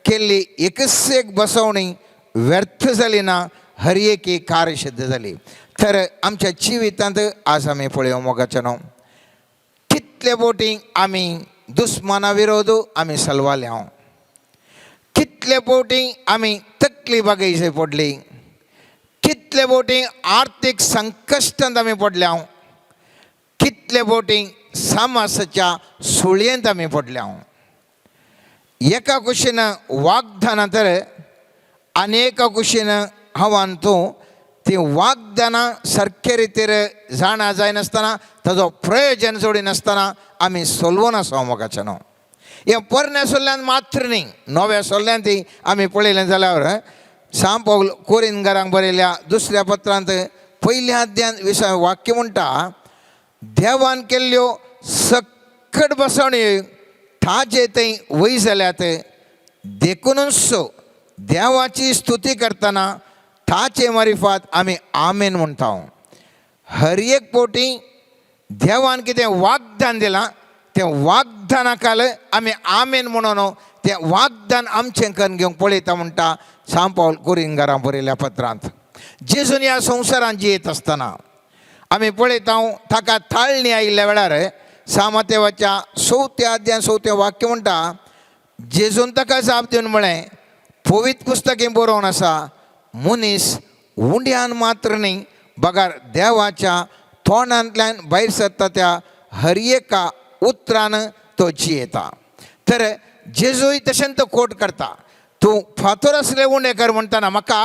केल्ली एकच एक बसवणी व्यर्थ जाली ना, हर एकी कार्यसिद्ध जाली. तर आमच्या जिवितांत आज आमी पळोवं मोगाचें न्हू, कितले बोटी आमी दुस्माना विरोध आमी सलवाल्या, कितले बोटी आमी तकली बागयचे पडली, कितले बोटी आर्थीक संकश्टांत आमी पडल्या, कितले बोटी समासाच्या सुळयेंत आमी पडल्या. एका कुशीन वाग्दानां तर आनी एका कुशीन हांव तूं ती वाग्दानां सारके रितीर जाणा जायनासतना ताजो प्रयोजन जोडिनासतना आमी सोलवून आसा मोगाचें न्हू. हें पोरण्या सोल्ल्यान मात्र न्ही, नव्या सोल्ल्यान ती आमी पळयलें जाल्यार सांव पावल कोरिनगरांक बरयल्या दुसऱ्या पत्रांत पयल्या अध्यान विसाव्या वाक्य म्हणटा, देवान केल्ल्यो सकट बसवण्यो ताजे थंय वय जाल्यात, देखुनूच देवाची स्तुती करतना ताचे मारिफात आमी आमेन म्हणटा. हर एक पोटी देवान कितें वाग्दान दिलां तें वाग्दाना काल आमी आमेन म्हणून तें वाग्दान आमचें करून घेवंक पळयता म्हणटा सांव पावल कोरिनगरां बरयल्या पत्रांत. जेजून ह्या संवसारांत जियेत आसतना आमी पळयता ताका ताळणी आयिल्ल्या वेळार सामतेवाच्या चवथ्या अध्याय चवथें वाक्य म्हणटा, जेजून ताका जाप दिवन म्हळें, पवित्र पुस्तकें बरोवन आसा, मनीस उंड्यान मात्र न्ही बगर देवाच्या तोंडांतल्यान भायर सरता त्या हर एका उतरान तो जियेता. तर जेजूय तशें तो कोट करता, तूं फातर आसले उणें कर म्हणटना म्हाका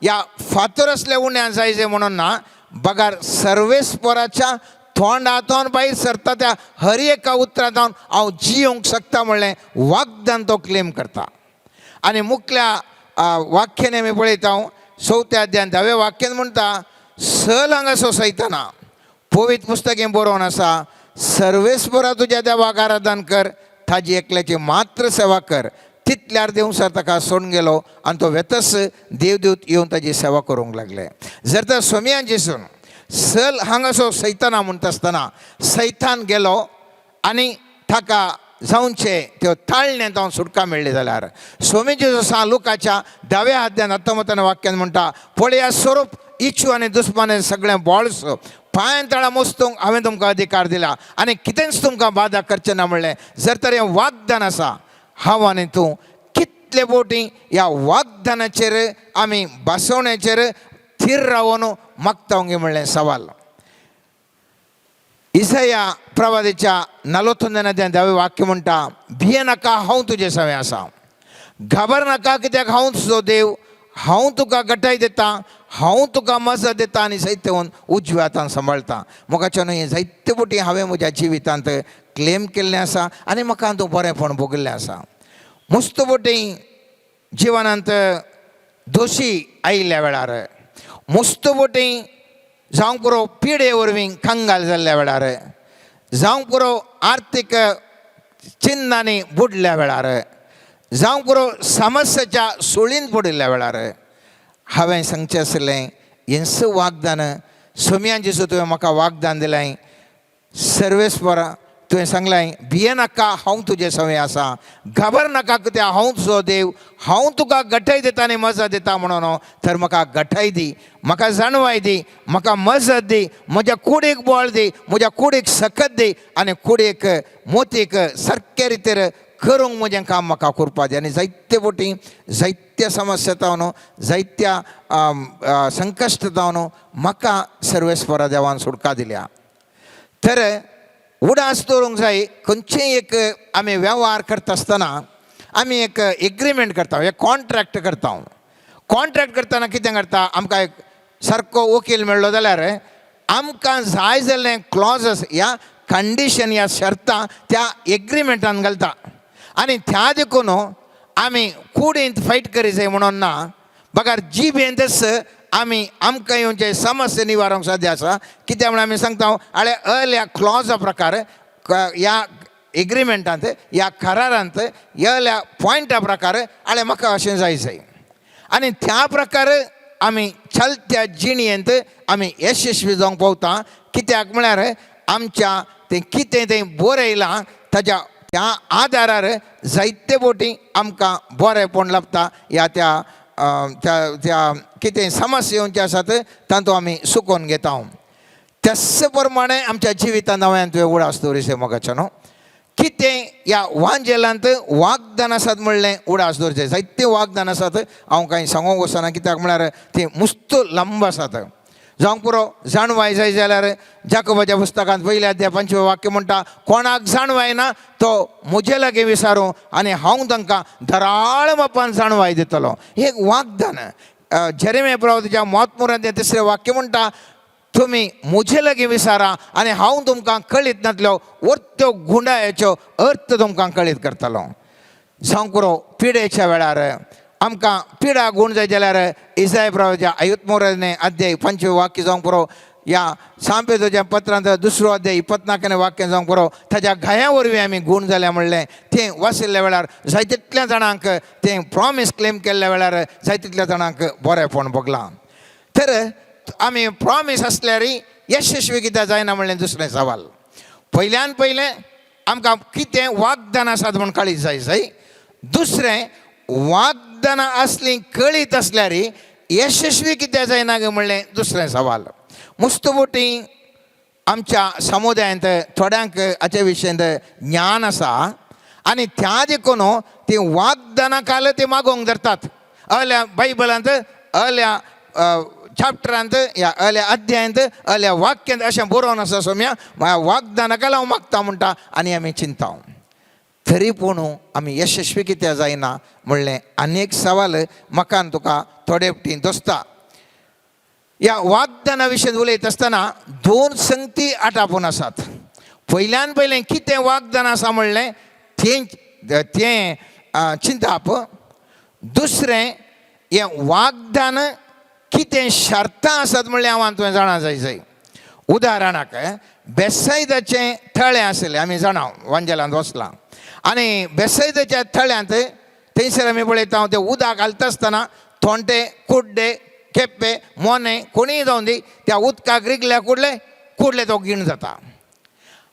ह्या फातर आसले उण्यान जाय जाय म्हणून ना, बगर सर्वेस्पराच्या तोंडांतल्यान भायर सरता त्या हर एका उतरांतल्यान हांव जियोंक शकता म्हणलें वाग्दान तो क्लेम करता. आनी मुखल्या वाक्यान आमी पळयता चवथ्या अध्यान धाव्या वाक्यान म्हणटा, सल हांगा सोसयतना पवित्र पुस्तकें बरोवन आसा, सर्वेस्परा तुज्या देवाक आराधन कर, ताजी एकल्याची मात्र सेवा कर. तितल्यार देवसर ताका सोडून गेलो आनी तो वेतस देवदूत येवन ताजी सेवा करूंक लागले. जर तर सोमयान जेसून सल हांगासो सैताना म्हणटा आसतना सैतान गेलो आनी ताका जावचे त्यो ताळण्यात हांव सुटका मेळ्ळी जाल्यार स्वामी जेजू सा लुकाच्या दाव्या हात्यान आत्मतान वाक्यान म्हणटा, पळया स्वरूप इच्छू आनी दुस्माने सगळें बॉल्स पांयान तळा मोस्तूंक हांवें तुमकां अधिकार दिला आनी कितेंच तुमकां बादा करचें ना म्हणलें. जर तर हें वाग्दान आसा, हांव आनी तूं कितले बोटी ह्या वाग्दानाचेर आमी बसवण्याचेर थीर रावन मागता म्हणलें सवाल. इसाया प्रवादीच्या 41 धावे वाक्य म्हणटा, भिये नाका हांव तुजे सवें आसा, घाबर नाका कित्याक हांव तुजो देव, हांव तुका गटाय दिता, हांव तुका मजत दिता आनी जायते होवन उजव्या हातान सांबाळटा. मोगाच्यान हें जायते बोटी हांवें म्हज्या जिवितांत क्लेम केल्लें आसा आनी म्हाका हातूंत बरेंपण भोगिल्लें आसा. मुस्त बोटी जिवनांत दोशी आयिल्ल्या वेळार, मुस्त बोटी जावंक पुरो पिडे वरवीं कंगाल जाल्ल्या वेळार, जावंक पुरो आर्थीक चिन्नांनी बुडल्या वेळार, जावंक पुरो समस्याच्या सुळीन पडिल्ल्या वेळार हांवें सांगचें आसलें हेंच वाग्दान सोमयान जेजू तुवें म्हाका वाग्दान दिलें, सर्वेस्परा तुवें सांगलें भिये नाका हांव तुजें सवें आसा, घाबर नाका कित्याक हांव तुजो देव, हांव तुका गठाय दिता आनी मजा दिता म्हणून. तर म्हाका गठाय दी, म्हाका जाणवाय दी, म्हाका मजत दी, म्हज्या कुडीक बळ दी, म्हज्या कुडीक सकत दी आनी कुडीक मोतीक सारके रितीर करूंक म्हजें काम म्हाका करपा दी. आनी जायते बोटी जायत्या समस्या जावन जायत्या संकश्ट जावन म्हाका सर्वेस्परा देवान सुटका दिल्या. तर उडास दवरूंक जाय खंयचेय एक आमी वेव्हार करता आसतना आमी एक एग्रीमेंट करता, एक कॉन्ट्रॅक्ट करता. कॉन्ट्रॅक्ट करतना कितें करता, आमकां एक सारको वकील मेळ्ळो जाल्यार आमकां जाय जाल्लें क्लॉजस ह्या कंडिशन ह्या शर्तां त्या एग्रीमेंटान घालता आनी त्या देखून आमी कुडींत फायट करी जाय म्हणून ना, बगर जिबेंतच आमी आमकां येवचे समस्या निवारूंक साध्य आसा. कित्याक म्हणून आमी सांगता आळे अल्या क्लॉजा प्रकार ह्या एग्रीमेंटांत ह्या करारांत ह्या पॉयंटा प्रकार आळे म्हाका अशें जाय जाय आनी त्या प्रकार आमी चलत्या जिणयेंत आमी यशस्वी जावंक पावता. कित्याक म्हळ्यार आमच्या तें कितें तें बरयलां ताच्या त्या आदारार जायते बोटी आमकां बरेंपण लाबता ह्या त्या त्या त्या कितें समस्या येवचे आसात तातूंत आमी सुकोवन घेता. त्याच प्रमाणे आमच्या जिवितांत नव्यान तुवें उडास दवरिशें मोगाचें न्हू कितें ह्या वांजेलांत वागदान आसात म्हणलें उडास दवरचें. जायते वागदान आसात, हांव कांय सांगूंक वचना कित्याक म्हळ्यार ती मुस्त लांब आसात. जावंक पुरो जाणवाय जाय जाल्यार जाकोबाच्या पुस्तकांत पयल्या अध्याय 5वें वाक्य म्हणटा, कोणाक जाणवाय ना तो म्हजे लागीं विचारूं आनी हांव तांकां धराळ मापान जाणवाय दितलो. एक वागदान. जेरेमिया प्रवादाच्या मोतमुरांत तिसरें वाक्य म्हणटा, तुमी म्हजे लागीं विचारा आनी हांव तुमकां कळीत नातलो वर्त्यो गुंडायाच्यो अर्थ तुमकां कळीत करतलो. जावंक पुरो पिडेच्या वेळार आमकां पिडा गूण जाय जाल्यार इजाय प्रवाच्या आयुतमोराने अध्याय 5वें वाक्य जावंक पुरो, ह्या सांपेजोच्या पत्रांत 2रो अध्याय 24 वाक्य जावंक पुरो, ताच्या घाया वरवीं आमी गूण जाल्या म्हणलें तें वाचिल्ल्या वेळार जाय तितल्या जाणांक तें प्रॉमीस क्लेम केल्ल्या वेळार जाय तितल्या जाणांक बरेंपण भोगलां. तर आमी प्रॉमीस आसल्यार यशस्वी कित्याक जायना म्हणलें दुसरें सवाल. पयल्यान पयलें आमकां कितें वागदान आसात म्हूण कळीत जाय जाय. दुसरें वागदानां आसलीं कळीत आसल्यार यशस्वी कित्याक जायना गे म्हणलें दुसरें सवाल. मुस्तबोटी आमच्या समुदायांत थोड्यांक हाचे विशयांत ज्ञान आसा आनी त्या देखून ती वागदानां काल ती मागोवंक धरतात. अल्या बायबलांत अल्या चॅप्टरांत ह्या अल्या अध्यायांत अल्या वाक्यांत अशें बरोवन आसा सोम्या वागदानां काल हांव मागता म्हणटा आनी आमी चिंता. तरी पूण आमी यशस्वी कित्याक जायना म्हणलें आनी एक सवाल म्हाका आनी तुका थोडे फावटी दोसता. ह्या वागदाना विशयी उलयत आसतना 2 संगती आटापून आसात. पयल्यान पयलें कितें वागदान आसा म्हणलें तें तें चिंताप. दुसरें हें वागदान कितें शर्तां आसात म्हणलें हांव तुवें जाणा जाय जाय. उदाहरणाक बेसायदाचें थळें आसलें, आमी जाणा वांजेलांत वचलां आनी बेसायदाच्या थळ्यांत थंयसर आमी पळयता तें उदक घालता आसतना थोंटे कुड्डे केप्पे मोने कोणीय जावन दी त्या उदकाक रिगल्या कुडले कुडले तो गीण जाता.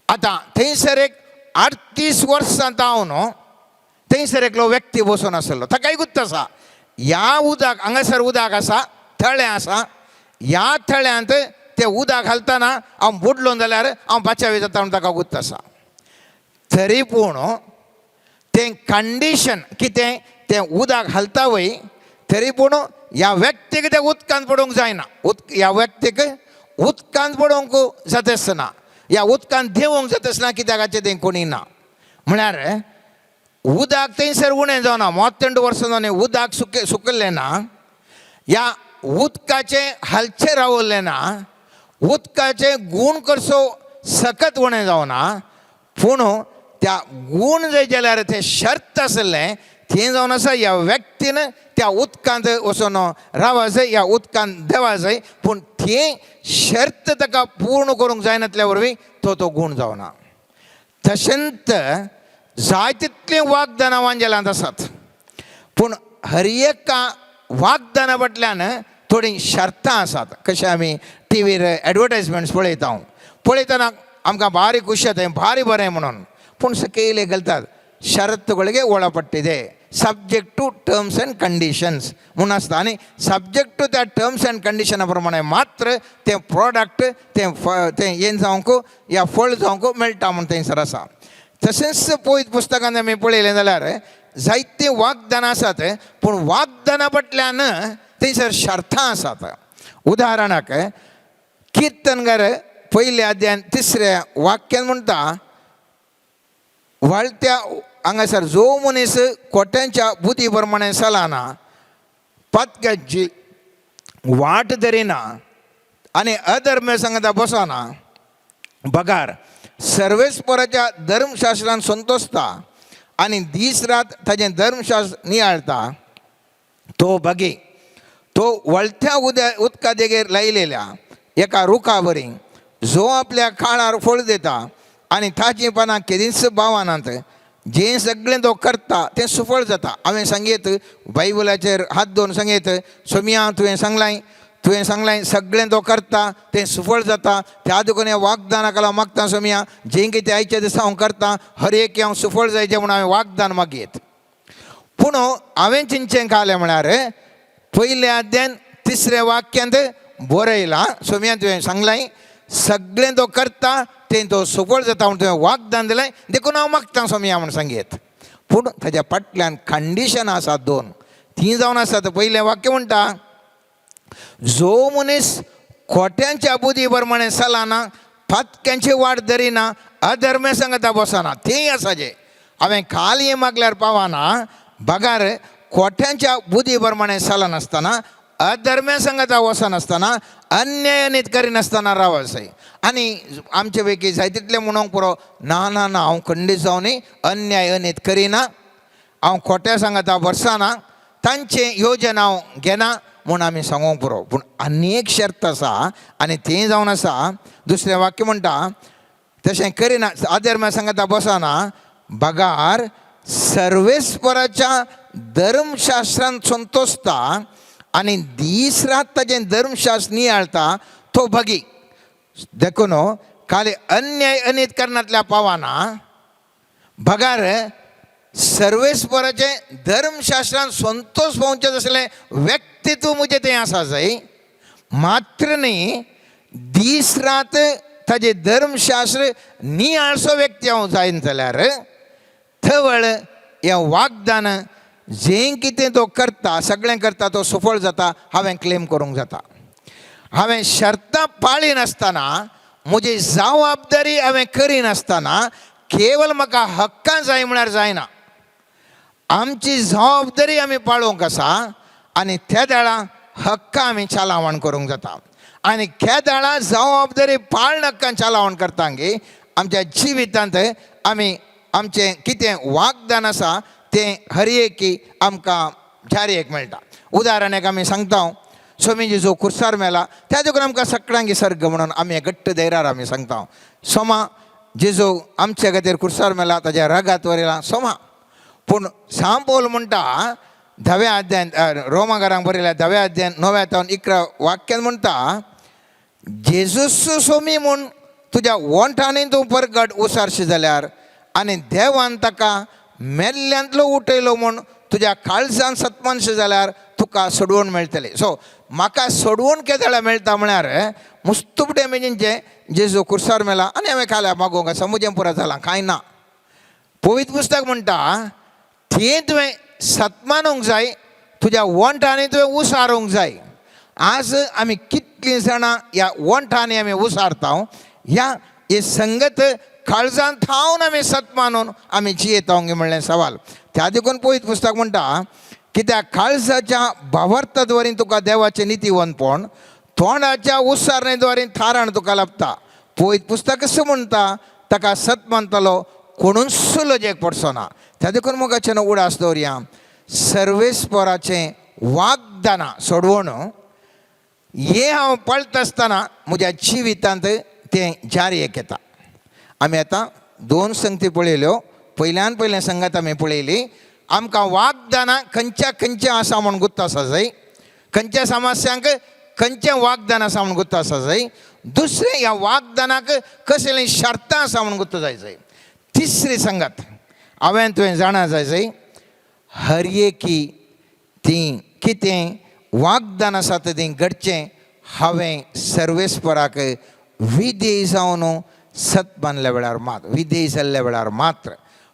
आतां थंयसर एक 38 वर्सां जावन थंयसर एकलो व्यक्ती बसून आसलो, ताकाय गुत्त आसा ह्या उदक हांगासर उदक आसा थळें आसा, ह्या थळ्यांत तें उदक घालतना हांव बुडलो जाल्यार हांव बाचावी जाता म्हूण ताका गुत्त आसा. तरी पूण तें कंडिशन कितें तें उदक घालता वय तरी पूण ह्या व्यक्तीक तें उदकांत पडूंक जायना, ह्या व्यक्तीक उदकांत पडोवंक जाता आसतना ह्या उदकांत देंवोंक जाता आसतना कित्याक हाचें तें कोणी ना. म्हळ्यार उदक थंयसर उणें जावना, मोतंड वर्सां जावन उदक सुकल्लें ना, ह्या उदकाचें हालचें रावल्लें ना, उदकाचें गूण करसो सकत उणें जावना, पूण त्या गूण जाय जाल्यार तें शर्त आसलें तें जावन आसा ह्या व्यक्तीन त्या उदकांत वचून रावा जाय, ह्या उदकांत देवा जाय, पूण तें शर्त ताका पूर्ण करूंक जायनातल्या वरवीं तो तो गूण जावना. तशेंच जाय तितलीं वागदानां वांजेलांत आसात, पूण हर एका वागदाना फाटल्यान थोडीं शर्तां आसात. कशें आमी टिवीर एडवर्टायजमेंट्स पळयता, पळयतना आमकां भारी खुशी जाता भारी बरें म्हणून, पूण सकयले घालतात ಷರತ್ತುಗಳಿಗೆ ಒಳಪಟ್ಟಿದೆ, subject to terms and conditions म्हूण आसता आनी सब्जेक्ट टू त्या टर्म्स एंड कंडिशना प्रमाणे मात्र तें प्रोडक्ट तें तें हें जावंक या फळ जावंक मेळटा म्हूण थंयसर आसा. तशेंच पळयत पुस्तकान आमी पळयलें जाल्यार जायतीं वागदानां आसात, पूण वागदाना फाटल्यान थंयसर शर्तां आसात. उदाहरणाक किर्तनकार पयल्या अध्यायान 3ऱ्या वाक्यान म्हणटा, व्हाळत्या हांगासर जो मनीस कोट्यांच्या बुद्धी प्रमाणे चलना, पातक्याची वाट धरिना आनी अधर्म सांगता बसना, बगार सर्वेस्पराच्या धर्मशास्त्रान संतोषता आनी दीस रात ताजें धर्मशास्त्र नियाळता, तो बगी तो वळत्या उदका देगेर लायलेल्या एका रुखा बरी जो आपल्या काळार फळ दिता आनी ताचीं पानां केदींच बावनात, जें सगळें तो करता तें सुफळ जाता. हांवें सांगीत बायबलाचेर हात दवरून सांगीत, सोमिया तुवें सांगलां तुवें सांगलें सगळें तो करता तें सुफळ जाता. त्या देखून ह्या वागदाना खाला मागता सोमया, जें कितें आयच्या दिसा हांव करता हर एक हांव सुफळ जायचें म्हणून हांवें वागदान मागयत. पूण हांवें चिंचें खालें म्हळ्यार पयल्या अध्यान तिसऱ्या वाक्यांत बरयलां सोमया तुवें सांगलें सगळें तो करता तें तो सुफळ जाता म्हणून तुवें वागदान दिलें, देखून हांव मागता सोमया म्हूण सांगयत. पूण ताच्या फाटल्यान कंडिशन आसा दोन, तीं जावन आसात. पयलें वाक्य म्हणटा, जो मनीस खोट्यांच्या बुद्धी प्रमाणे चलना, पातक्यांची वाट धरिना, अधर्मे सांगता बसना, तेंय आसा जें हांवें काल हें मागल्यार पावना. बगार खोट्यांच्या बुद्धी प्रमाणे चलनासतना, अधर्मे सांगता वचनासतना, अन्याय करिनासतना रावसाय. आनी आमचे पैकी जाय तितलें म्हणूंक पुरो, ना ना ना हांव खंडीत जावनी अन्याय अनीत करिना, हांव खोट्या सांगता बसना, तांचें योजन हांव घेना म्हूण आमी सांगूंक पुरो. पूण आनी एक शर्त आसा आनी तें जावन आसा दुसरें वाक्य म्हणटा, तशें करिना, अधर्मा सांगता बसना, बगार सर्वेस्पराच्या धर्मशास्त्रान संतोषता आनी दीस रात ताजें धर्मशास्त्र नियाळता तो भगी. देखून खाली अन्याय अनीत करनातल्या पावना, बगार सर्वेस्पराचें धर्मशास्त्रान संतोष पावचें तसलें व्यक्तित्व म्हजें तें आसा जाय. मात्र न्ही दीस रात ताजें धर्मशास्त्र नियाळसो व्यक्ती हांव जायन जाल्यार थवळ हें वागदान जें कितें तो करता सगळें करता तो सफळ जाता हांवें क्लेम करूंक जाता. हांवें शर्तां पाळिनासतना, म्हजी जबाबदारी हांवें करिनासतना केवल म्हाका हक्कां जाय म्हळ्यार जायना. आमची जबाबदारी आमी पाळोवंक आसा आनी त्या वेळा हक्कां आमी चालावण करूंक जाता. आनी केदाळा जबाबदारी पाळण हक्कां चालावण करता गे आमच्या जिवितांत आमी आमचें कितें वागदान आसा तें हर एकी आमकां जारी एक मेळटा. उदाहरण एक आमी सांगता, स्वामी जो कुर्सार मेला त्या देखून आमकां सगळ्यांक सर्ग म्हणून आमी घट्ट धैर्यार आमी सांगता. सोमा जेजू आमच्या खातीर कुर्सार मेला, ताज्या रगात वरयला सोमा. पूण सांपोल म्हणटा धव्या अध्यान रोमागारांक बरयल्या धव्या अध्यान 9व्या तावन 11 वाक्यान म्हणटा, जेजूस सोमी म्हूण तुज्या ओंठांनी तूं परगट उसारशी जाल्यार आनी देवान ताका मेल्ल्यांतलो उठयलो म्हूण तुज्या काळजान सतमानशें जाल्यार तुका सोडवण मेळटलें. सो म्हाका सोडवण केदळा मेळटा म्हळ्यार मुस्तुपटे मेजींचे जेजू कुर्सार मेला आनी हांवें खाल्या मागोवंक आसा म्हजें पुरो जालां कांय ना. पवित्र पुस्तक म्हणटा तें तुवें सतमानूंक जाय, तुज्या ओंठांनी तुवें उसारूंक जाय. आज आमी कितलीं जाणां ह्या ओंठांनी आमी उसारता, ह्या ही संगत काळजान थावन आमी सत मानून आमी जियेता म्हणलें सवाल. त्या देखून पवित्र पुस्तक म्हणटा कित्याक काळजाच्या भावार्थाद्वारे तुका देवाचें नितीवंतपण, तोंडाच्या उसारणेद्वारे थारण तुका लाभता. पवित्र पुस्तक कशें म्हणटा ताका सत मानतलो कोणूच लजेक पडचो ना. त्या देखून मोगाचें उडास दवरया, सर्वेस्पराचें वागदाना सोडवण हें हांव पळता आसतना म्हज्या जिवितांत तें जारी एक येता. आमी आतां दोन संगती पळयल्यो. पयल्यान पयलें संगत आमी पळयली आमकां वागदानां खंयच्या खंयच्या आसा म्हूण गुत्त आसा जाय, खंयच्या समस्यांक खंयचें वागदान आसा म्हूण गुत्त आसा जाय. दुसरें ह्या वागदानाक कसलीं शर्तां आसा म्हूण गुत्त जाय जाय. तिसरी संगत हांवें तुवें जाणा जाय जाय, हर एकी ती कितें वागदान आसा तें घडचें हांवें सर्वेस्पराक विधेय जावन सत बांदल्या वेळार मात, विधेय जाल्ल्या वेळार मात्र.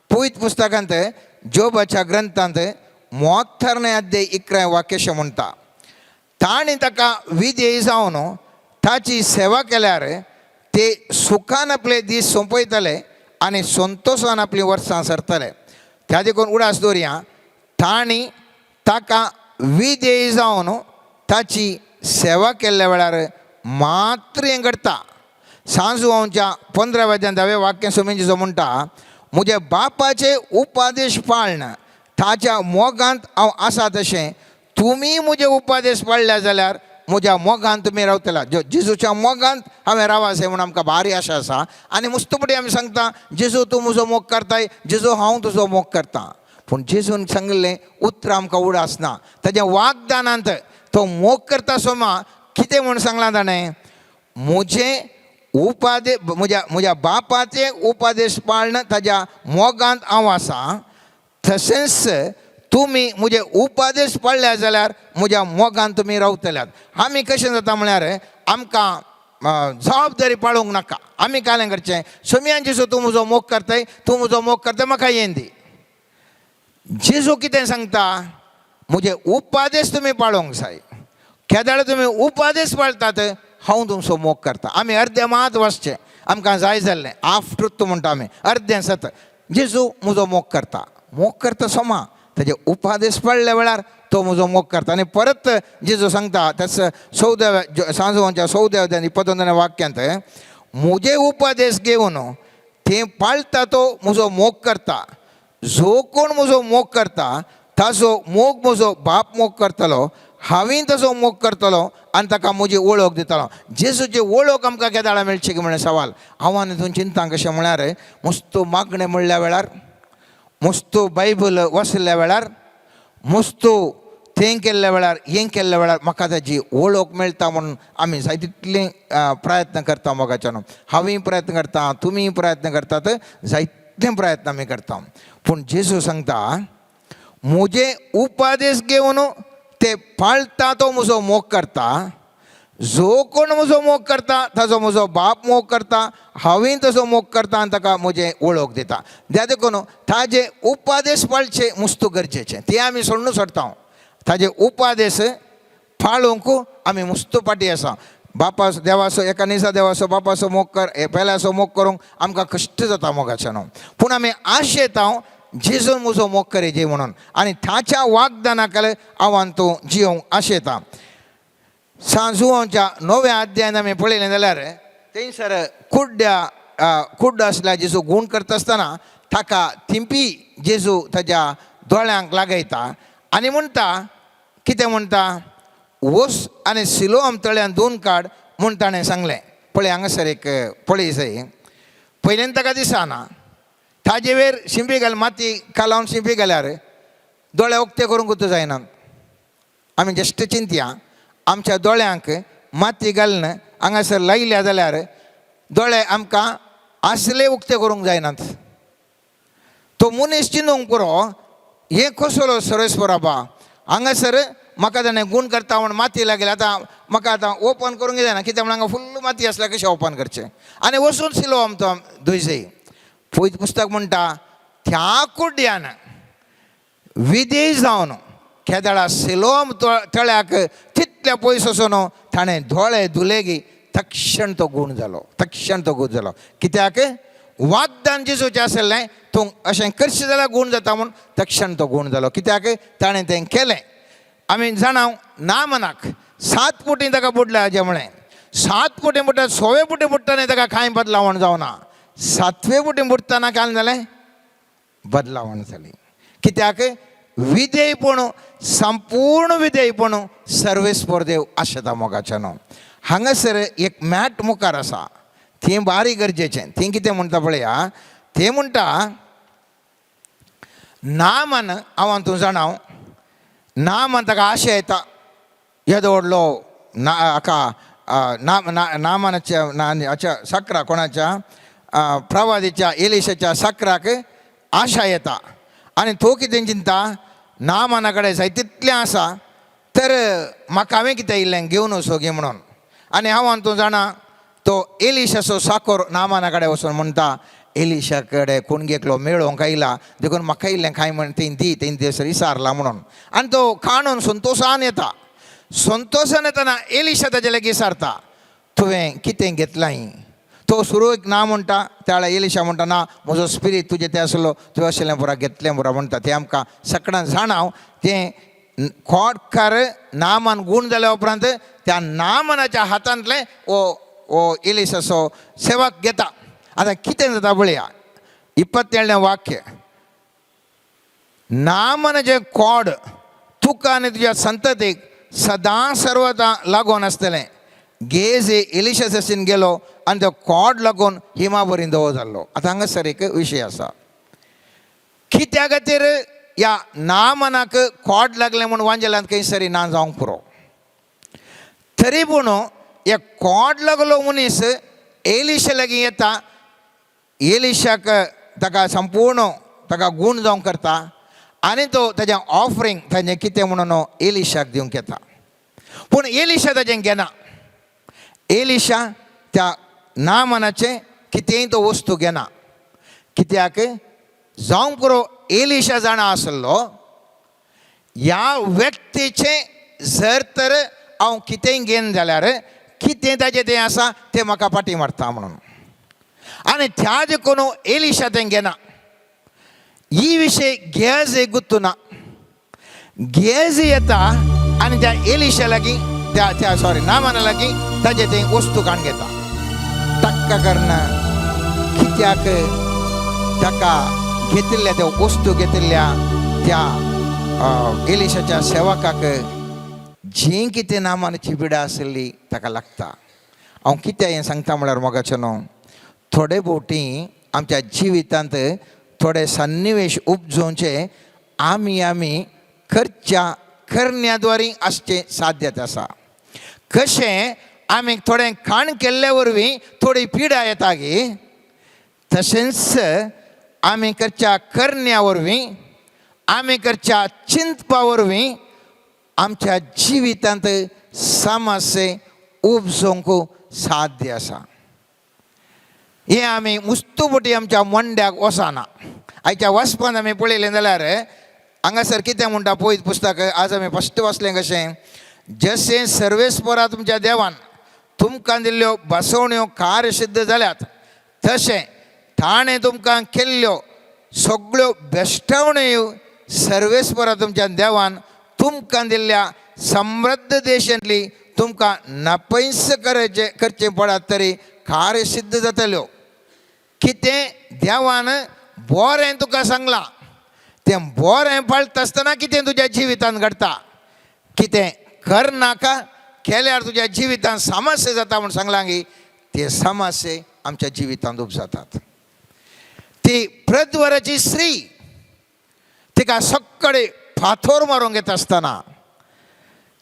पवित्र पुस्तकांत जोबाच्या ग्रंथांत 73 अध्याय 11 वाक्यशें म्हणटा, ताणें ताका विधेय जावन ताची सेवा केल्यार ते सुखान आपले दीस सोंपयतले आनी संतोशान आपलीं वर्सां सरतले. त्या देखून उडास दवरया, तांणी ताका विधेय जावन ताची सेवा केल्ल्या वेळार मात्र हें घडटा. सांजुआंवच्या 15व्या 10व्या वाक्य सोमींचो म्हणटा, म्हज्या बापाचे उपादेश पाळन ताच्या मोगांत हांव आसा तशें तुमी म्हजे उपादेश पाळ्ळ्या जाल्यार म्हज्या मोगांत तुमी रावतला. जेजूच्या मोगांत हांवें रावाचें म्हूण आमकां भारी आशा आसा. आनी मुस्तुपटी आमी सांगता, जेजू तूं म्हजो मोग करताय, जेजू हांव तुजो मोग करता. पूण जेजून सांगिल्लें उतरां आमकां उडास ना. ताज्या वागदानांत तो मोग करता सोमा कितलें कितें म्हूण सांगलां ताणें? म्हजें उपादे म्हज्या म्हज्या बापाचे उपादेश पाळन ताज्या मोगांत हांव आसा, तशेंच तुमी म्हजे उपादेश पाळ्ळ्या जाल्यार म्हज्या मोगान तुमी रावतल्यात. आमी कशें जाता म्हळ्यार आमकां जबाबदारी पाळूंक नाका. आमी कालें करचें, सोमयान जेजू तूं म्हजो मोग करताय, तूं म्हजो मोग करताय, म्हाका येन दी. जेजू कितें सांगता? म्हजे उपादेश तुमी पाळूंक जाय. केदाळ तुमी उपादेश पाळतात हांव तुमचो मोग करता. आमी अर्दें मात वाचचें आमकां जाय जाल्लें, हाफ ट्रुथ म्हणटा आमी, अर्दें सत. जेजू म्हजो मोग करता, मोग करता सोमा, ताजे उपादेश पाळ्ळ्या वेळार तो म्हजो मोग करता. आनी परत जेजू सांगता त्याच 14व्या सांजवांच्या 14व्या 29व्या वाक्यांत, म्हजे उपादेश घेवन ते पाळटा तो म्हजो मोग करता. जो कोण म्हजो मोग करता ताजो मोग म्हजो बाप मोग करतलो, हांवें ताजो मोग करतलो आनी ताका म्हजी वळख दितलो. जेजूची वळख आमकां केदाळा मेळची की म्हणलें सवाल. हांव आनी तूं चिंता कशें म्हळ्यार मस्तो मागणें म्हणल्या वेळार, मस्तो बायबल वाचिल्ल्या वेळार, मस्तो तें केल्ल्या वेळार, हें केल्ल्या वेळार म्हाका ताजी वळख मेळटा म्हणून आमी जाय तितले प्रयत्न करता मोगाच्यान. हांवूय प्रयत्न करता, तुमीय प्रयत्न करतात, जायते प्रयत्न आमी करता. पूण जेजू सांगता म्हजे उपादेश घेवन ते पाळटा तो म्हजो मोग करता. जो कोण म्हजो मोग करता ताजो म्हजो बाप मोग करता, हांवूय तसो मोग करता आनी ताका म्हजें वळख दिता. त्या देखून ताजे उपादेश पाळचे मुस्तू गरजेचें, तें आमी सोडून सोडटा. ताजे उपादेश पाळूंक आमी मुस्तू फाटीं आसा. बापाचो देवाचो एका निसा देवाचो बापाचो मोग कर, पेल्याचो मोग करूंक आमकां कश्ट जाता मोगाच्यान. पूण आमी आशेता जेजून म्हजो मोग करी जे म्हणून, आनी ताच्या वागदाना खाला हांव तूं जियोंक आशेता. सांजुवांच्या 9व्या अध्यायान आमी पळयलें जाल्यार थंयसर कुड्ड्या कुड्डो आसल्या जेजू गूण करता आसतना ताका थिंपी जेजू ताज्या दोळ्यांक लागयता आनी म्हणटा, कितें म्हणटा? वस आनी सिलोआम तळ्यान धुवन काड म्हूण ताणें सांगलें. पळय हांगासर एक पळय सय, पयल्यान ताका दिसना, ताजे वेर शिंपी घाल, माती कालावन शिंपी घाल्यार दोळे उक्ते करूंक जायना. आमी जस्ट चिंतया, आमच्या दोळ्यांक माती घालून हांगासर लायल्या जाल्यार दोळे आमकां आसले उक्ते करूंक जायनात. तो मनीस चिंतूंक पुरो, हें कसलो सर्वेस्पर बाबा, हांगासर म्हाका ताणें गूण करता म्हूण माती लागली, आतां म्हाका आतां ओपन करूंक जायना, कित्याक म्हण हांगा फुल्ल माती आसल्यार कशें ओपन करचें? आनी वचून सिलो आमचो दुयसय. पयत पुस्तक म्हणटा त्या कुड्ड्यान विधेय जावन केदळा सिलोम तळ्याक तितल्या पयस वचून ताणें दोळे धुलेगी, तक्षण तो गूण जालो, तक्षण तो गूण जालो. कित्याक? वागदान जेजूचें आसलें तूं अशें करशी जाल्यार गूण जाता म्हूण, तक्षण तो गूण जालो. कित्याक? ताणें तें केलें. आमी जाणा ना मनाक 7 फुटी ताका बुडल्या हाजें म्हळें, 7 फुटी बुडटा, 6वे फुटी बुडटना ताका कांय बदलावण जावना, 7वे फुटी बुडटना कांय जालें? बदलावण जाली. कित्याक? विधेयपण, संपूर्ण विधेयपण सर्वेस्पर देव आशेता मोगाच्यान. हांगासर एक मॅट मुखार आसा, तें बारी गरजेचें. तें कितें म्हणटा पळया, तें म्हणटा ना मन हांव तूं जाणा ना मन ताका आशा येता, येदो व्हडलो ना हाका नामानाच्या हाच्या साकरा कोणाच्या प्रवादीच्या एलिशाच्या साकराक आशा येता. आनी तो कितें चिंता, नामाना कडेन जाय तितलें आसा तर म्हाका हांवें कितें इल्लें घेवन वचो गे म्हणून. आनी हांव तूं जाणा तो एलिशाचो साकोर नामाना कडेन वचून म्हणटा, एलिशा कडेन कोण एकलो मेळोंक आयला देखून म्हाका इल्लें कांय म्हण ती दी, ती थंयसर विचारला म्हणून. आनी तो काणून संतोशान येता. संतोशान येतना एलिशा ताजे लागीं विचारता, तुवें कितें घेतलां? तो सुरवेक ना म्हणटा, त्या वेळार एलिशा म्हणटा, ना म्हजो स्पिरीट तुजें तें आसलो, तुवें आशिल्लें पुरा घेतलें पुरा म्हणटा. तें आमकां सकडां जाणाव तें खोटकार नामान गूण जाल्या उपरांत त्या नामनाच्या हातांतलें ओ ओ एलिशाचो सेवक घेता. आतां कितें जाता पळया, 27 वाक्य, नामनाचें कोड तुका आनी तुज्या संततीक सदां सर्वदां लागून आसतलें. गेज एलिशा सशीन गेलो आनी तो कोड लागून हिमा बरी दवो जाल्लो. आतां हांगासर एक विशय आसा, कित्या खातीर ह्या नामनाक कोड लागलें म्हूण वांजेलांत खंयसरी ना जावंक पुरो. तरी पूण एक कोड लागलो मनीस एलिशा लागीं येता, एलिशाक ताका संपूर्ण ताका गूण जावंक करता आनी तो ताजें ऑफरींग ताजें कितें म्हणून एलिशाक दिवंक येता. पूण एलिशा ताजें घेना. एलिशा त्या नामानाचें कितेंय तो वस्तू घेना. कित्याक जावंक पुरो एलिशा जाणा आसलो ह्या व्यक्तीचें जर तर हांव कितेंय घेन जाल्यार कितें ताजें तें आसा तें म्हाका फाटीं मारता म्हणून. आनी त्या देखून एलिशा तें घेना. ही विशय गेज गुत्तू ना. गेज येता आनी त्या एलिशा लागीं त्या त्या सॉरी नामाना लागीं ताजें तें वस्तू काडून घेता. टक्का करना कित्याक ताका घेतिल्ल्या त्या वस्तू घेतिल्ल्या त्या एलिशाच्या सेवकाक जी कितें नामानाची पिडा आशिल्ली ताका लागता. हांव कितें हें सांगता म्हळ्यार मोगाचें न्हू, थोडे भोवटी आमच्या जिवितांत थोडे सन्निवेश उपजोवचे आमी आमी करच्या करण्या द्वारी आसचें साध्यत आसा. कशें आमी थोडें खाण केल्ले वरवीं थोडी पिडा येता गी, तशेंच आमी करच्या करण्या वरवीं आमी करच्या चिंतपा वरवीं आमच्या जिवितांत समस्ये उपजोवंक साध्य आसा. हें आमी मुस्तुपटी आमच्या मंड्याक वचना. आयच्या वाचपान आमी पळयलें जाल्यार हांगासर कितें म्हणटा पळयत पुस्तक आज आमी फस्ट वाचलें कशें, जशें सर्वेस्परा तुमच्या देवान तुमकां दिल्ल्यो बसवण्यो कार्यसिद्ध जाल्यात तशें ताणें तुमकां केल्ल्यो सगळ्यो बेश्टावण्यो सर्वेस्परा तुमच्या देवान तुमकां दिल्ल्या समृद्ध देशांतली तुमकां नपैस करचें करचें पडत तरी कार्यसिद्ध जातल्यो. कितें देवान बरें तुका सांगलां तें बरें पाळटा आसतना कितें तुज्या जिवितांत घडटा, कितें करनाका केल्यार तुज्या जिवितांत समस्या जाता म्हूण सांगलां गी, ते समस्ये आमच्या जिवितांत उपजातात. ती प्रद्वराची स्त्री तिका सगळे फातोर मारूंक येता आसतना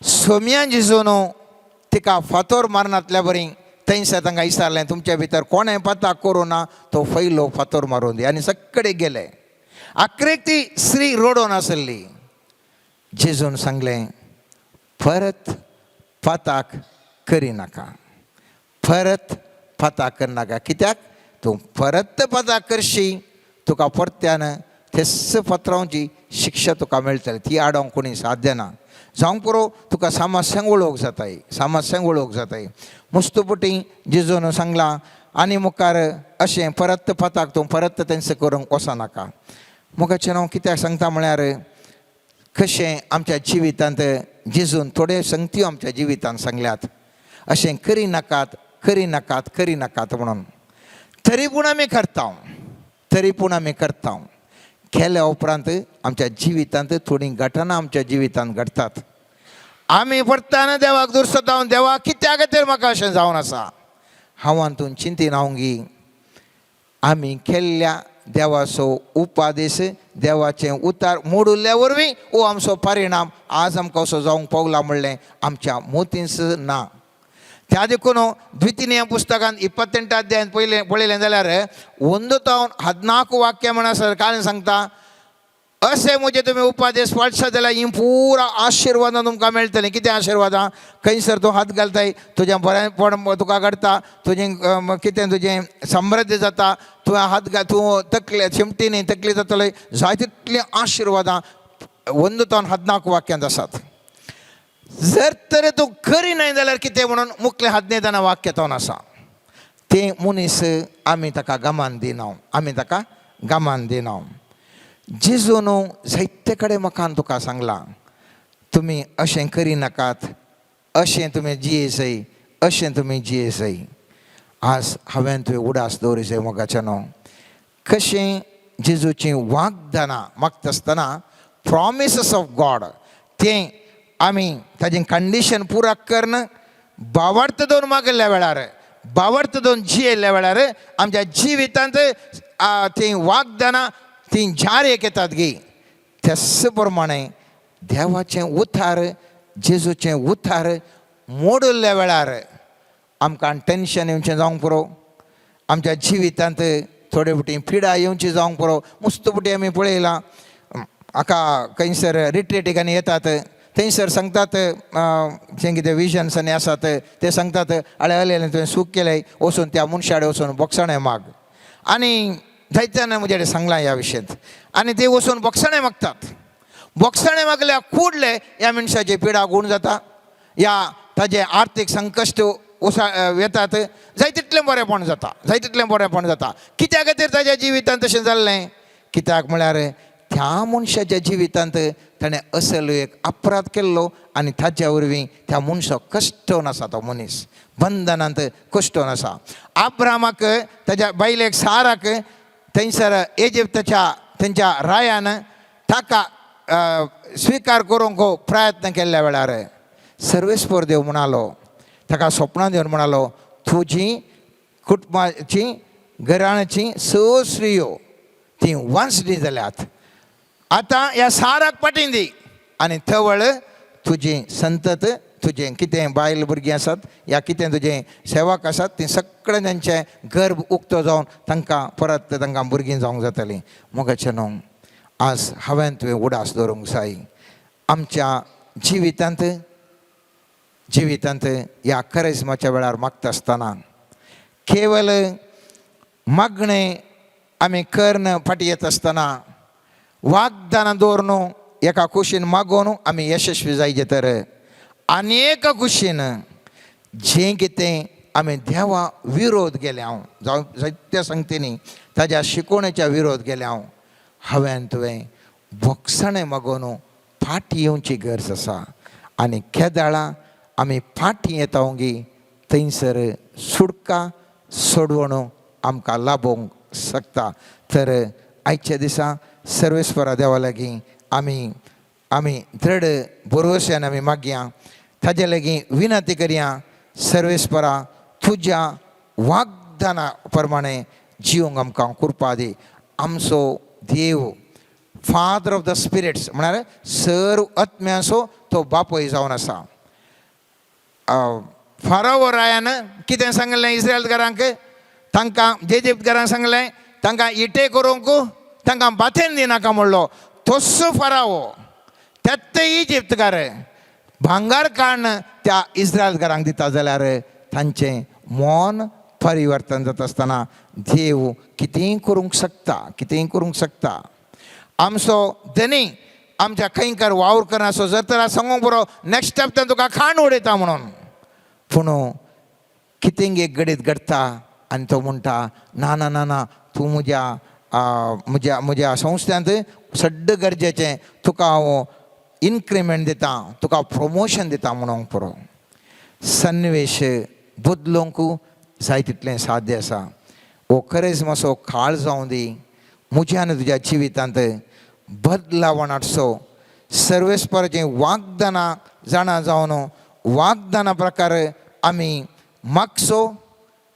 सोम्या जिजून तिका फातोर मारनातल्या बरी थंयसर तांकां विचारलें तुमच्या भितर कोणें पता करूं ना तो पयलो फातोर मारून दी, आनी सगळे गेले. आखरेक ती स्त्री रडोन आसली. जेजून सांगलें परत पाताक करिनाका, परत पाताक करनाका. कित्याक तूं परत पाताक करशी तुका परत्यान तेच पत्रांची शिक्षा तुका मेळटली, ती आडोवंक कोणी साध्य ना. जावंक पुरो तुका समस्यांक वळोवंक जाताय, समस्यांक वळोवंक जाताय. मुस्तुपटी जेजून सांगलां आनी मुखार अशें परत पताक तूं परत तेंच करूंक वचनाका. मुखाचें हांव कित्याक सांगता म्हळ्यार कशें आमच्या जिवितांत जेजून थोडे संगत्यो आमच्या जिवितांत सांगल्यात अशें करिनाकात करिनाकात करिनाकात म्हणून, तरी पूण आमी करता, तरी पूण आमी करता. केल्या उपरांत आमच्या जिवितांत थोडीं घटना आमच्या जिवितांत घडटात. आमी परतान देवाक दुरसता, देवा कित्याक खातीर म्हाका अशें जावन आसा, हांव हातून चिंतीन हांव गी. आमी केल्ल्या देवाचो उपादेश देवाचें उतार मोडुल्ल्या वरवीं हो आमचो परिणाम आज आमकां असो जावंक पावला म्हणलें आमच्या मोतींच ना. त्या देखून द्वितीय पुस्तकांत 28 अध्यायांत पयलें पळयलें जाल्यार 1 तावन 14 वाक्य म्हणसर कारण सांगता अशें म्हजे तुमी उपादेश पाळशात जाल्यार ही पुरा आशिर्वादां तुमकां मेळटलीं. कितें आशिर्वादां? खंयसर तूं हात घालताय तुजें बरेंपण तुका घडटा, तुजें कितें तुजें समृद्ध जाता, तुवें हात घाल तूं तकले चिमटीनी तकली जातली, जाय तितलीं आशिर्वादां 1 तावन 14 वाक्यांत आसात. जर तर तूं करी नाय जाल्यार कितें म्हणून मुखलें 15 वाक्य तावन आसा. तें मनीस आमी ताका गमान दिना, आमी ताका गमान दिना. जेजून जायते कडेन म्हाका तुका सांगलां तुमी अशें करिनाकात, अशें तुमी जियेसय, अशें तुमी जियेसय. आज हांवें तुवें उडास दवरिसय मोगाचें न्हू कशें जेजूचीं वागदानां मागता आसतना प्रॉमिसीस ऑफ गॉड तें आमी ताजें कंडिशन पुरा करून बावर्त दोन मागिल्ल्या वेळार, बावर्त दोन जियेल्ल्या वेळार आमच्या जिवितांत तीं वागदानां तीं जारेक येतात गी. त्याच प्रमाणे देवाचें उतार जेजूचें उतार मोडिल्ल्या वेळार आमकां टेन्शन येवचें जावंक पुरो, आमच्या जिवितांत थोडे फावटी पिडा येवची जावंक पुरो. मुस्त फावटी आमी पळयलां, हाका खंयसर रिट्रीटीक आनी येतात थंयसर सांगतात, जें कितें विजन्स आनी आसात ते सांगतात, आळे आले तुवें सूख केलें, वचून त्या मनशा वचून बोगसाणें माग. आनी जायते जाणां म्हजे कडेन सांगलां ह्या विशयांत, आनी ते वचून बोगसाणें मागतात. बोगसाणें मागल्यार कुडले ह्या मनशाची पिडा गूण जाता, या ताजें आर्थीक संकश्ट उसा येतात, जाय तितलें बरेंपण जाता, जाय तितलें बरेंपण जाता. कित्या खातीर ताज्या जिवितांत तशें जाल्लें? कित्याक म्हळ्यार त्या मनशाच्या जिवितांत ताणें असलो एक अपराध केल्लो आनी ताच्या वरवीं त्या मनशाक कश्टोवन आसा, तो मनीस बंधनांत कश्टोवन आसा. आब्रामाक ताज्या बायलेक साराक थंयसर इजिप्ताच्या थंयच्या रायान ताका स्विकार करूंक प्रयत्न केल्ल्या वेळार सर्वेस्पर देव म्हणालो, ताका स्वप्नां दिवन म्हणालो, तुजी कुटुंबाची घराण्याची स स्त्रियो ती वांसडी जाल्यात, आतां ह्या साराक पाटीन दी आनी थवळ तुजी संतत, तुजें कितें बायल भुरगीं आसात या कितें तुजें सेवक आसात तीं सगळें तांचें गर्भ उक्तो जावन तांकां परत तांकां भुरगीं जावंक जातलीं. मोगाचें न्हू, आज हांवें तुवें उडास दवरूंक जाय आमच्या जिवितांत, जिवितांत ह्या करेज्माच्या वेळार मागता आसतना केवल मागणें आमी कर्ण फाटीं येता आसतना वागदानां दवरून एका कुशीन मागोवन आमी यशस्वी जायचे, तर आनी एका कुशीन जें कितें आमी देवा विरोध गेले हांव, जावं जायत्या संगतींनी ताज्या शिकोवणेच्या विरोध गेले हांव, हांवें तुवें भोगसणें मागोवन फाटीं येवची गरज आसा. आनी केदाळा आमी फाटीं येता गी थंयसर सुटका सोडवण आमकां लाबोवंक शकता. तर आयच्या दिसा सर्वेस्परा देवा लागीं आमी आमी दृढ भरवश्यान आमी मागया, ताजे लागीं विनंती करया, सर्वेस्परा तुज्या वागदाना प्रमाणे जिवंक आमकां कृपा दी. आमचो देव फादर ऑफ the spirits म्हळ्यार सर्व आत्म्यांचो तो बापूय जावन आसा. फारावो रायान कितें सांगलें इस्रायलकारांक? तांकां जेजिप्तकारांक सांगलें, तांकां इटे करूंक तांकां बाथेन दिनाका म्हणलो. तोस्सो फारावो तेत्ते इजिप्तकार भांगार काडून त्या इस्रायलकारांक दिता जाल्यार तांचें मन परिवर्तन जाता आसतना देव कितेंय करूंक शकता, कितेंय करूंक शकता. आमचो धनी आमच्या खंयकार वावर करनासो जर तर सांगूंक पुरो, नेक्स्ट हप्त्यान तुका खाण उडयता म्हणून, पूण कितें एक घडीत घडटा आनी तो म्हणटा, ना ना ना ना, तूं म्हज्या म्हज्या म्हज्या संस्थांत सड्ड गरजेचें, तुका हांव इनक्रिमेंट दिता, तुका प्रमोशन दिता म्हणूंक पुरो. सन्निवेश बदलूंक जाय तितलें साध्य आसा. हो खरेंच मातसो काळ जावं दी म्हज्या आनी तुज्या जिवितांत बदलावण हाडचो. सर्वेस्पराचीं वागदानां जाणा जावन वागदाना प्रकार आमी मागचो,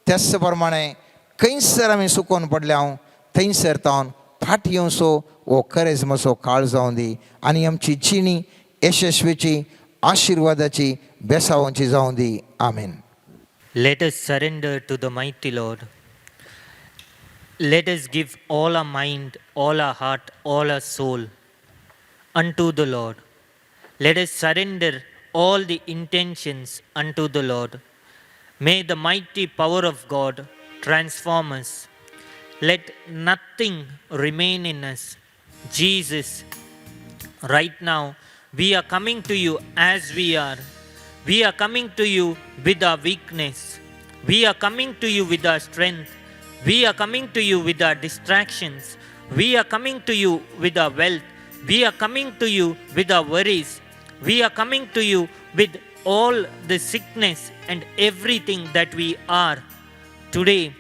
त्याच प्रमाणे खंयसर आमी सुकोवन पडल्या हांव थंयसर तावन फाट येवचो. हो खरेंच मातसो काळ जावं दी आनी आमची जिणी यशस्वीची आशिर्वादाची बेसावची जावं दी. आमेन. Let us surrender to the mighty Lord. Let us give all our mind, all our heart, all our soul unto the Lord. Let us surrender all the intentions unto the Lord. May the mighty power of God transform us. Let nothing remain in us. Jesus, right now, we are coming to you as we are. We are coming to you with our weakness. We are coming to you with our strength. We are coming to you with our distractions. We are coming to you with our wealth. We are coming to you with our worries. We are coming to you with all the sickness and everything that we are today,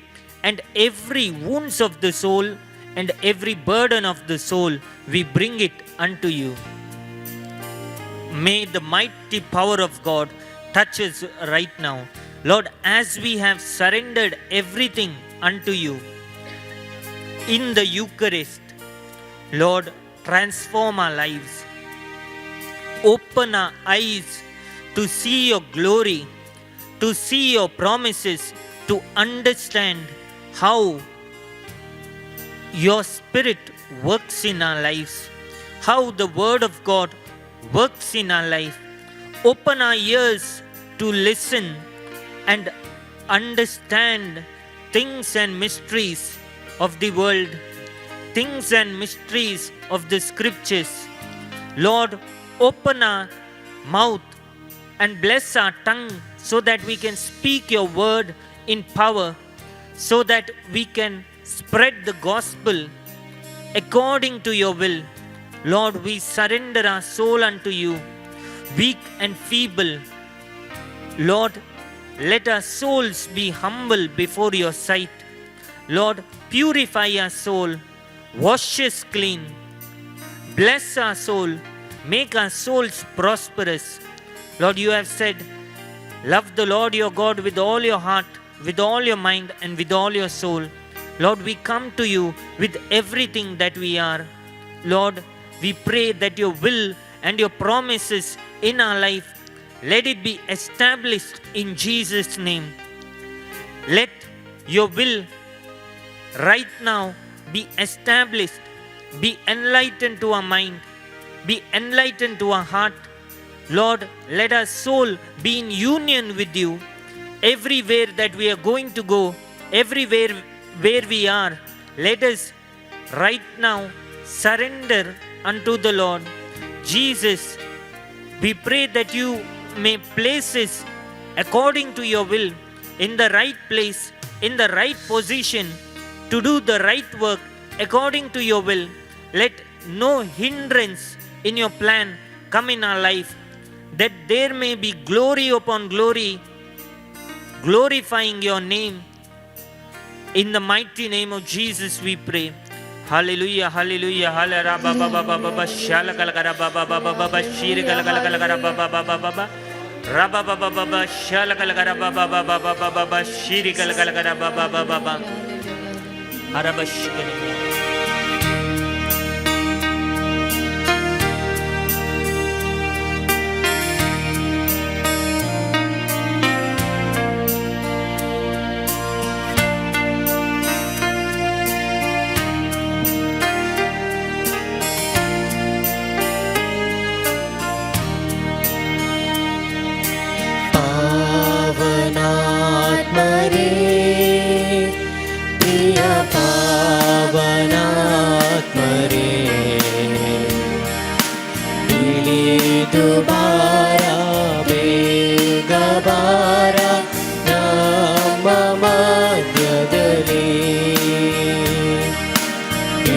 and every wounds of the soul and every burden of the soul, we bring it unto you. May the mighty power of God touch us right now. Lord, as we have surrendered everything unto you in the Eucharist, Lord, transform our lives. Open our eyes to to see your glory, to see your promises, to understand how your Spirit works in our lives, how the Word of God works in our life. Open our ears to listen and understand things and mysteries of the world, things and mysteries of the scriptures. Lord, open our mouth and bless our tongue so that we can speak your word in power, so that we can spread the gospel according to your will. Lord, we surrender our soul unto you, weak and feeble. Lord, let our souls be humble before your sight. Lord, purify our soul, wash us clean, bless our soul, make our souls prosperous. Lord, you have said, love the Lord your God with all your heart, with all your mind, and with all your soul. Lord, we come to you with everything that we are. Lord, we pray that your will and your promises in our life, let it be established in Jesus' name. Let your will right now be established, be enlightened to our mind, be enlightened to our heart. Lord, let our soul be in union with you. Everywhere that we are going to go, everywhere where we are, let us right now surrender unto the Lord. Jesus, we pray that you may place us according to your will in the right place, in the right position, to do the right work according to your will. Let no hindrance in your plan come in our life, that there may be glory upon glory, glorifying your name. In the mighty name of Jesus we pray. Hallelujah, hallelujah, hallelujah, ba ba ba ba ba ba, shala kala kala ba ba ba ba ba ba, shiri kala kala kala kala ba ba ba ba ba ba, ra ba ba ba ba ba, shala kala kala ba ba ba ba ba ba ba ba, shiri kala kala kala ba ba ba ba ba, araba shikani. ಪಾವನಾತ್ಮರೇ ಪ್ರಿಯ ಪಾವನಾತ್ಮರೇ ಇಳಿದು ಬಾರ ಬೇಗ ಬಾರ ನಮ್ಮ ಮಧ್ಯದಲ್ಲಿ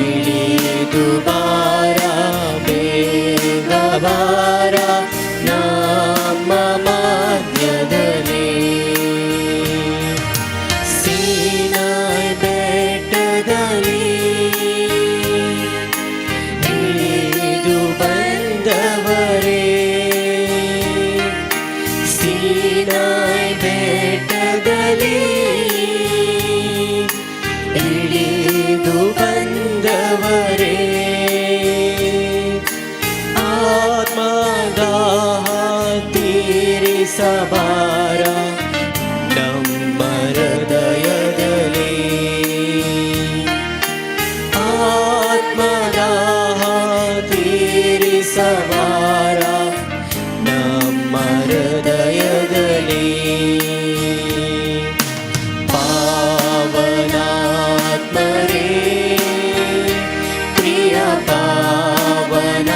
ಇಳಿದು ಬಾರ ಬೇಗ ಬಾರ ನಮ್ಮ ಮಧ್ಯದಲ್ಲಿ. ಸೀನಾಯ್ ಬೆಟ್ಟದಲ್ಲಿ ಇಳಿದು ಬಂದವರೇ, ಸೀನಾಯ್ ಬೆಟ್ಟದಲ್ಲಿ ಇಳಿದು ಬಂದವರೇ, ಆತ್ಮದಾಹ ತೀರಿಸಬಾರ ನಮ್ಮ ಹೃದಯದಲ್ಲಿ, ಆತ್ಮದಾಹ ತೀರಿಸಬಾರ ನಮ್ಮ ಹೃದಯದಲ್ಲಿ. ಪಾವನಾತ್ಮರೇ ಪ್ರಿಯ ಪಾವನಾತ್ಮರೇ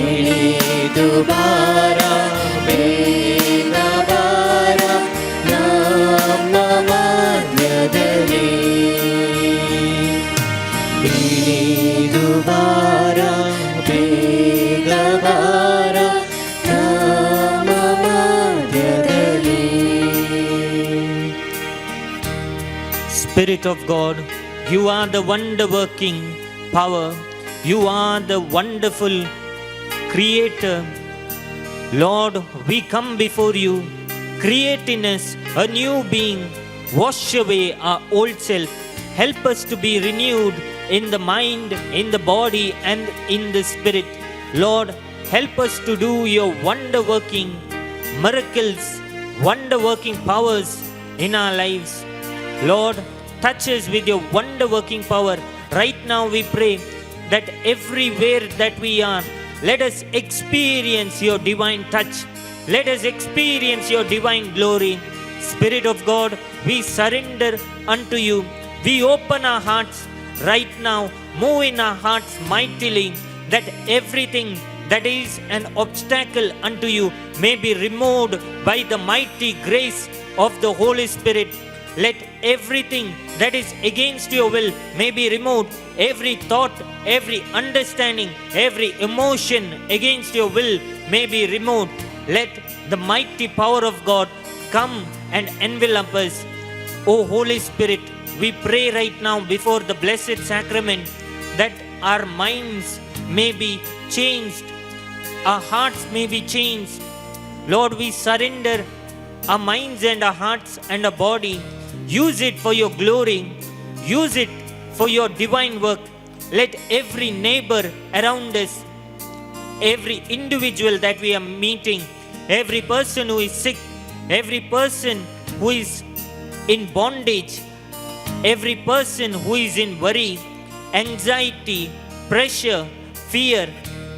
ಇಳಿದು ಬಾರ ಬೇಗ ಬಾರ ನಮ್ಮ ಮಧ್ಯದಲ್ಲಿ, ಇಳಿದು ಬಾರ ಬೇಗ ಬಾರ ನಮ್ಮ ಮಧ್ಯದಲ್ಲಿ. Spirit of God, you are the wonder working power. You are the wonderful creator. Lord, we come before you. Create in us a new being. Wash away our old self. Help us to be renewed in the mind, in the body, and in the spirit. Lord, help us to do your wonder working miracles, wonder working powers in our lives. Lord, touch us with your wonder working power. Right now, we pray that everywhere that we are, let us experience your divine touch. Let us experience your divine glory. Spirit of God, we surrender unto you. We open our hearts right now. Move in our hearts mightily, that everything that is an obstacle unto you may be removed by the mighty grace of the Holy Spirit. Let everything that is against your will may be removed. Every thought, every understanding, every emotion against your will may be removed. Let the mighty power of God come and envelop us. O Holy Spirit, we pray right now before the blessed sacrament that our minds may be changed, our hearts may be changed. Lord, we surrender our minds and our hearts and our body. Use it for your glory. Use it for your divine work. Let every neighbor around us, every individual that we are meeting, every person who is sick, every person who is in bondage, every person who is in worry, anxiety, pressure, fear,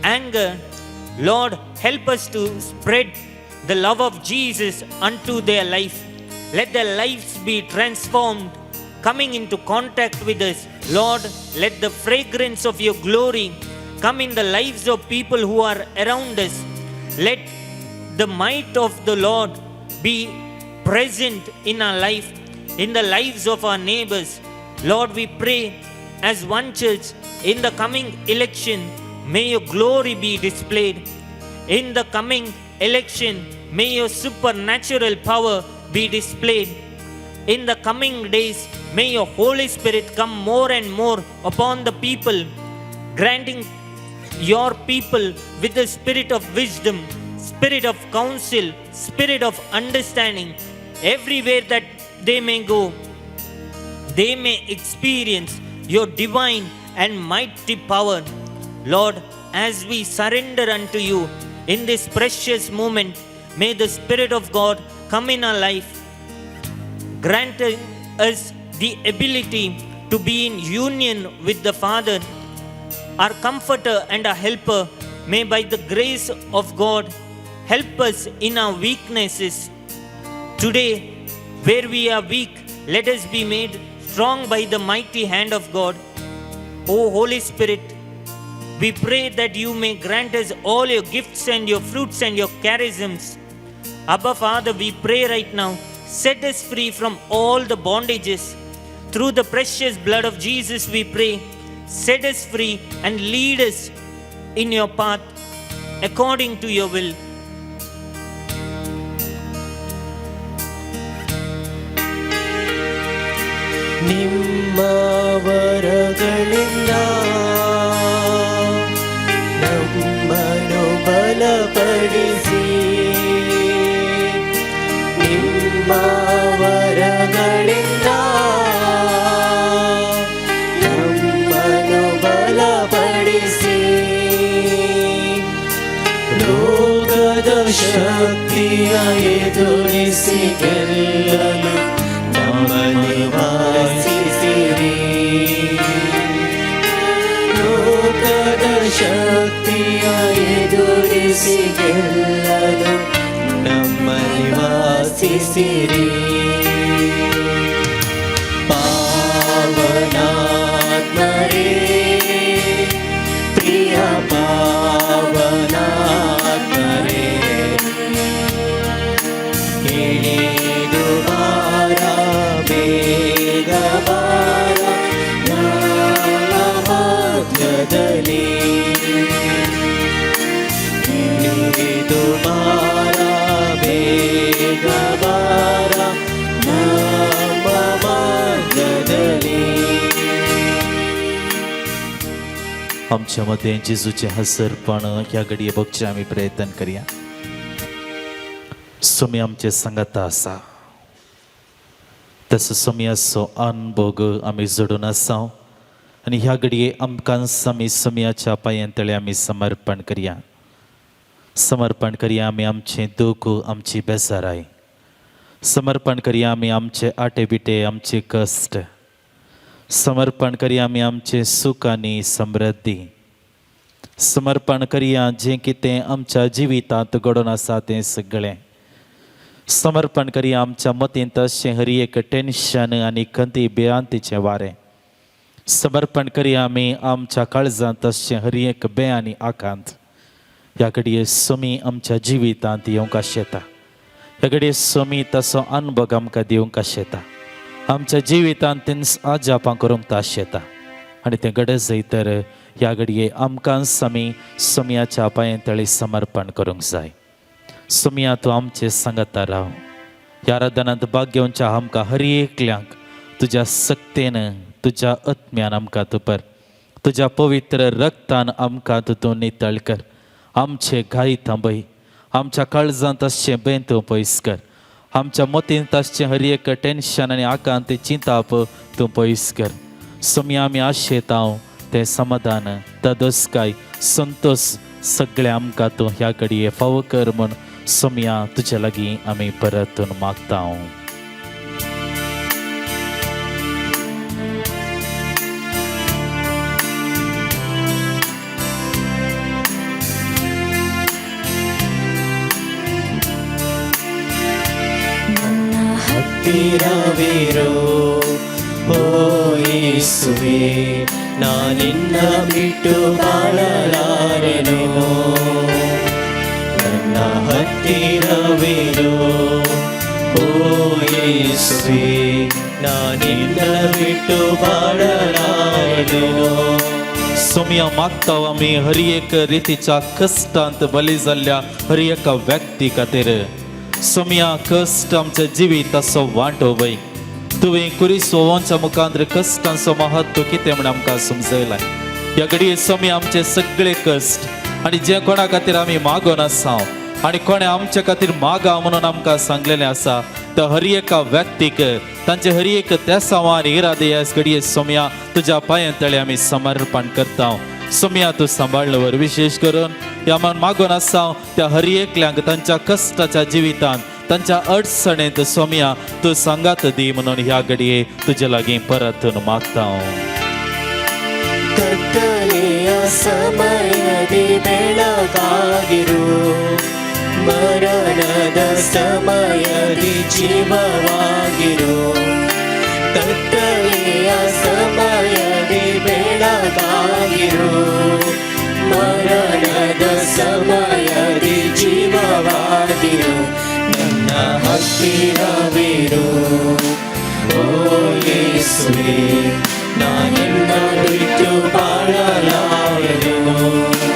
anger, Lord, help us to spread the love of Jesus unto their life. Let their lives be transformed, coming into contact with us. Lord, let the fragrance of your glory come in the lives of people who are around us. Let the might of the Lord be present in our life, in the lives of our neighbors. Lord, we pray as one church in the coming election, may your glory be displayed. In the coming election, may your supernatural power be displayed. In the coming days, may your Holy Spirit come more and more upon the people, granting your people with the spirit of wisdom, spirit of counsel, spirit of understanding. Everywhere that they may go, they may experience your divine and mighty power. Lord, as we surrender unto you in this precious moment, may the Spirit of God come in our life, granting us the ability to be in union with the Father, our comforter and our helper. May by the grace of God help us in our weaknesses. Today, where we are weak, let us be made strong by the mighty hand of God. O Holy Spirit, we pray that you may grant us all your gifts and your fruits and your charisms. Abba Father, we pray right now, set us free from all the bondages. Through the precious blood of Jesus, we pray, set us free and lead us in your path according to your will. ನಿಮ್ಮ ವರಗಳಿಂದ ನಮ್ಮನ್ನು ಬಲಪಡಿಸಿ, ನಿಮ್ಮ ವರಗಳಿಂದ ನಮ್ಮನ್ನು ಬಲಪಡಿಸಿ, ಲೋಕದ ಶಕ್ತಿಯ ಎದುರಿಸಿ ಗೆಲ್ಲಲು ನಮ್ಮಲ್ಲಿ ವಾಸಿಸಿರಿ. ಲೋಕದ ಶಕ್ತಿಯ ಎದುರಿಸಿ ಗೆಲ್ಲಲು ನಮ್ಮಲ್ಲಿ ವಾಸಿಸಿರಿ. ಪಾವನಾತ್ಮರೇ, ಪ್ರಿಯ ಪಾವನಾತ್ಮರೇ, ಇಳಿದು ಬಾರ, ಬೇಗ ಬಾರ ನಮ್ಮ ಮಧ್ಯದಲ್ಲಿ. ಇಳಿದು ಬಾರ, ಬೇಗ ಬಾರ ನಮ್ಮ ಮಧ್ಯದಲ್ಲಿ. आमच्या मदें जेजूचें हसरपण ह्या घडये बघचें आमी प्रयत्न करया. सोमी आमचे सांगाता आसा, तसो सोमयाचो अनभोग आमी जोडून आसा. आनी ह्या घडये आमकां आमी सोमयाच्या पांयां तळे आमी समर्पण करया. समर्पण करया आमी आमचें दूख, आमची बेजाराय. समर्पण करया आमी आमचे आटे बिटे, आमचे कश्ट. समर्पण करया आमी आमचें सूख आनी समृद्धी. समर्पण करया जें कितें आमच्या जिवितांत घडोवन आसा तें सगळें. समर्पण करया आमच्या मतींत अशें हर एक टेन्शन आनी खंती भिरांतीचें वारें. समर्पण करया आमी आमच्या काळजांत अशें हर एक बे आनी आकांत. ह्या घडये सोमी आमच्या जिवितांत येवंक आशेता. ह्या घडये सोमी तसो अनुभव आमकां दिवंक आशेता. आमच्या जिवितांत तेंच आजापां करूंक आशेता आनी तें घडत जाय तर ह्या घडये आमकां आमी सोमयाच्या पांयां तळी समर्पण करूंक जाय. सोमया, तूं आमचे सांगता राव. ह्या आराधनांत भाग घेवच्या आमकां हर एकल्यांक तुज्या सक्तेन, तुज्या आत्म्यान आमकां तूं पर, तुज्या पवित्र रक्तान आमकां तूं नितळ कर. आमचे घाय थांबय, आमच्या काळजांत आसचें बें तूं पयस कर. आमच्या मतींत आसचें हर एक टेन्शन आनी आकांत चिंताप तूं पयस कर. सोमया, आमी आशेता तें समाधान, धादोसकाय, संतोश सगळें आमकां तूं ह्या घडये फावो कर म्हूण सोमया तुजे लागीं आमी परतून मागता. ನನ್ನ ಹತ್ತಿರವಿರು ಓ ಯೇಸುವೆ, ನಾನಿನ್ನ ಬಿಟ್ಟು ಬಾಳಲಾರೆನು. ನನ್ನ ಹತ್ತಿರವಿರು ಓ ಯೇಸುವೆ, ನಾನಿನ್ನ ಬಿಟ್ಟು ಬಾಳಲಾರೆನು. सोमया, मागता आमी हर एक रितीच्या कश्टांत बली जाल्ल्या हर एका व्यक्ती खातीर. सोमया, कश्ट आमच्या जिविताचो वांटो वय. तुवें कुरीस ओवोंच्या मुखांत कश्टांचो महत्व कितें म्हण आमकां समजयलां. ह्या घडये सोमया, आमचे सगळे कश्ट आनी जे कोणा खातीर आमी मागोन आसा आनी कोणें आमच्या खातीर मागा म्हणून आमकां सांगलेलें आसा, तर हर एका व्यक्तीक तांचे हर एक तेसांव आनी इरादे ह्या घडये सोमया तुज्या पांयां तळे आमी समर्पण करता. सोमया, तूं सांबाळ्ळवर. विशेश करून ह्या मन मागून आसा त्या हर एकल्यांक तांच्या कश्टाच्या जिवितांत, तांच्या अडचणेंत सोमया तूं सांगात दी म्हणून ह्या घडये तुजे लागीं परतून मागता. ಕತ್ತಲೆಯ ಸಮಯದಿ ಬೆಳಕಾಗಿರು, ಮರಣದ ಸಮಯದಿ ಜೀವವಾಗಿರು. ಕತ್ತಲೆಯ ಸಮಯದಿ ಬೆಳಕಾಗಿರು, ಮರಣದ ಸಮಯದಿ ಜೀವವಾಗಿರು. ನನ್ನ ಹತ್ತಿರವಿರು ಓ ಯೇಸುವೆ, ನಾನಿನ್ನ ಬಿಟ್ಟು ಬಾಳಲಾರೆನು.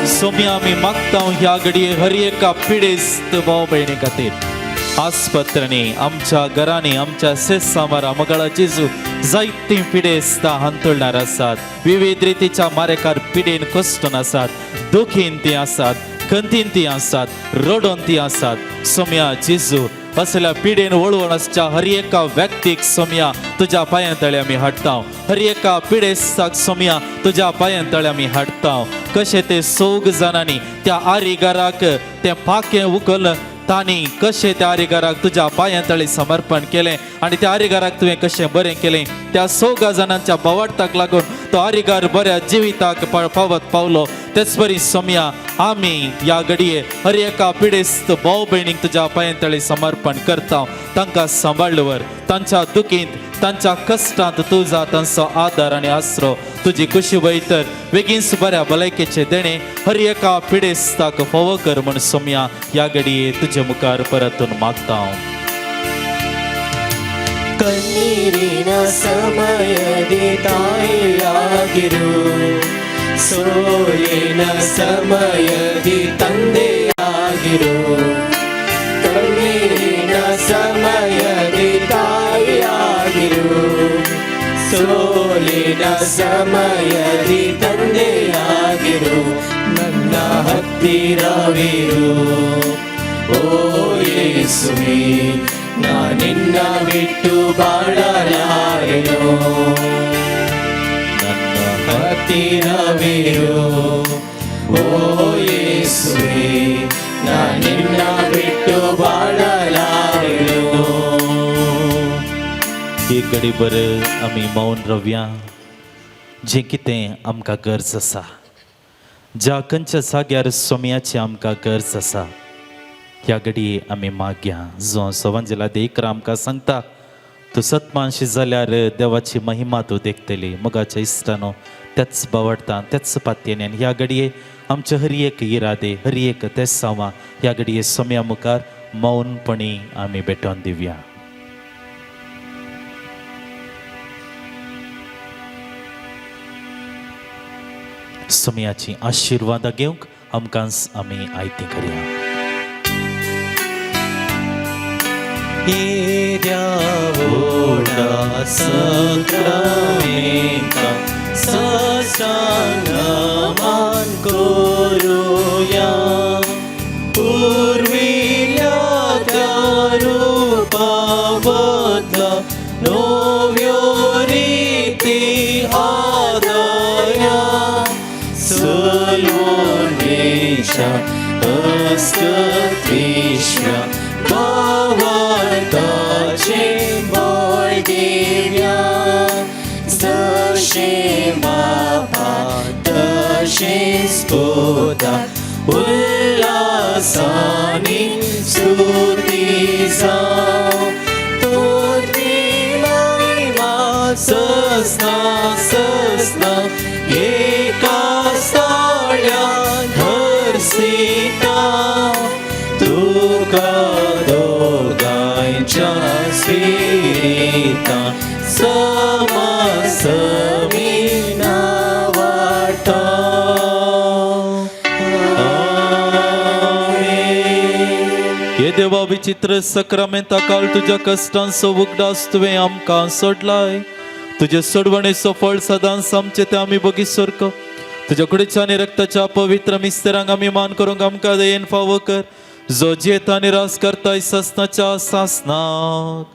सोमया, आमी मागता ह्या घडये हर एका पिडेस्त भाव भयणी खातीर. आस्पत्र्यांनी, आमच्या घरांनी, आमच्या सेसामारा मगळा जेजू जायतीं पिडेस्तां हांतुळणार आसात. विविध रितीच्या मारेकार पिडेन कश्टून आसात, दुखीन ती आसात, खंतीन ती आसात, रडोन ती आसात. सोमया जेजू, असल्या पिडेन वळवण आसच्या हर एका व्यक्तीक सोमया तुज्या पांयां तळे आमी हाडटा. हर एका पिडेस्ताक सोमया तुज्या पांयां तळे आमी हाडटा. कशें ते सोग जाणांनी त्या आरिगाराक तें पाखें उखल तांणी कशें त्या आरिगाराक तुज्या पांयां तळे समर्पण केलें आनी त्या आरिगाराक तुवें कशें बरें केलें, त्या सोगा जाणांच्या बवाडताक लागून तो आरिगार बऱ्या जिविताक पावत पावलो. तेच परी सोमया, आमी ह्या घडये हर एका पिडेस्त भाव भयणीक तुज्या पांयां तळे समर्पण करता. तांकां सांबाळवर. तांच्या दुखींत, तांच्या कश्टांत तुजा तांचो आदार आनी आसरो. तुजी खुशी वयतर बेगीनच बऱ्या भलायकेचे देणे हर एका पिडेस्ताक फावो कर म्हूण सोमया ह्या घडये तुजे मुखार परतून मागता. ಕಣ್ಣೀರಿನ ಸಮಯದಿ ತಾಯಿಯಾಗಿರು, ಸೋಲಿನ ಸಮಯದಿ ತಂದೆಯಾಗಿರು. ಕಣ್ಣೀರಿನ ಸಮಯದಿ ತಾಯಿಯಾಗಿರು, ಸೋಲಿನ ಸಮಯದಿ ತಂದೆಯಾಗಿರು. ನನ್ನ ಹತ್ತಿರವಿರು ಓ ಯೇಸುವೆ, ನಾನಿನ್ನ ಬಿಟ್ಟು ಬಾಳಲಾರೆನು. ನನ್ನ ಹತ್ತಿರವಿರು. ಓ ಯೇಸುವೆ, ನಾ ನಿನ್ನ ಬಿಟ್ಟು ಬಾಳಲಾರೆನು. एक घडी बरं आमी मौन रवया. जें कितें आमकां गरज आसा, ज्या खंयच्या जाग्यार सोम्याची आमकां गरज आसा, ह्या घडये आमी मागया. जो सवंजेला देकर आमकां सांगता, तूं सतमानशी जाल्यार देवाची महिमा तूं देखतली. मोगाच्या इश्टानो, त्याच बावडटा त्याच पातयेन आनी ह्या घडये आमचे हर एक इरादे, हर एक तेसांवां ह्या घडये सोम्या मुखार मौनपणी आमी भेटोवन दिवया. सोम्याची आशिर्वादां घेवंक आमकां आमी आयती करया. येद्या व्हडा सक्रामेंता साष्टांग मान करुया. पुर्विल्ल्या त्या रुपा बदला नव्यो रिती आदया. सलवणेच्या अस्कत्विश्या भावार्थाचे बळ दिव्या. जशें बापा तशेंच पुता, उल्हासानी स्तुती जावं. तुजी महिमा ससना ससना एका ताळ्यान धर्सिता. तुका दोगांयच्या स्पिरिता समासमी नावाडटा. आमेन. हे देवा, विचित्र सक्रामेंता काल तुज्या कश्टांचो उगडास तुवें आमकां सोडलाय. तुजे सोडवणेचो फळ सदांच आमचे ते आमी बगी सारको. तुज्या कुडीच्या आनी रक्ताच्या पवित्र मिस्तरांक आमी मान करूंक आमकां दयेन फावो कर, जो जियेता आनी राज करताय ससनाच्या सासनाक.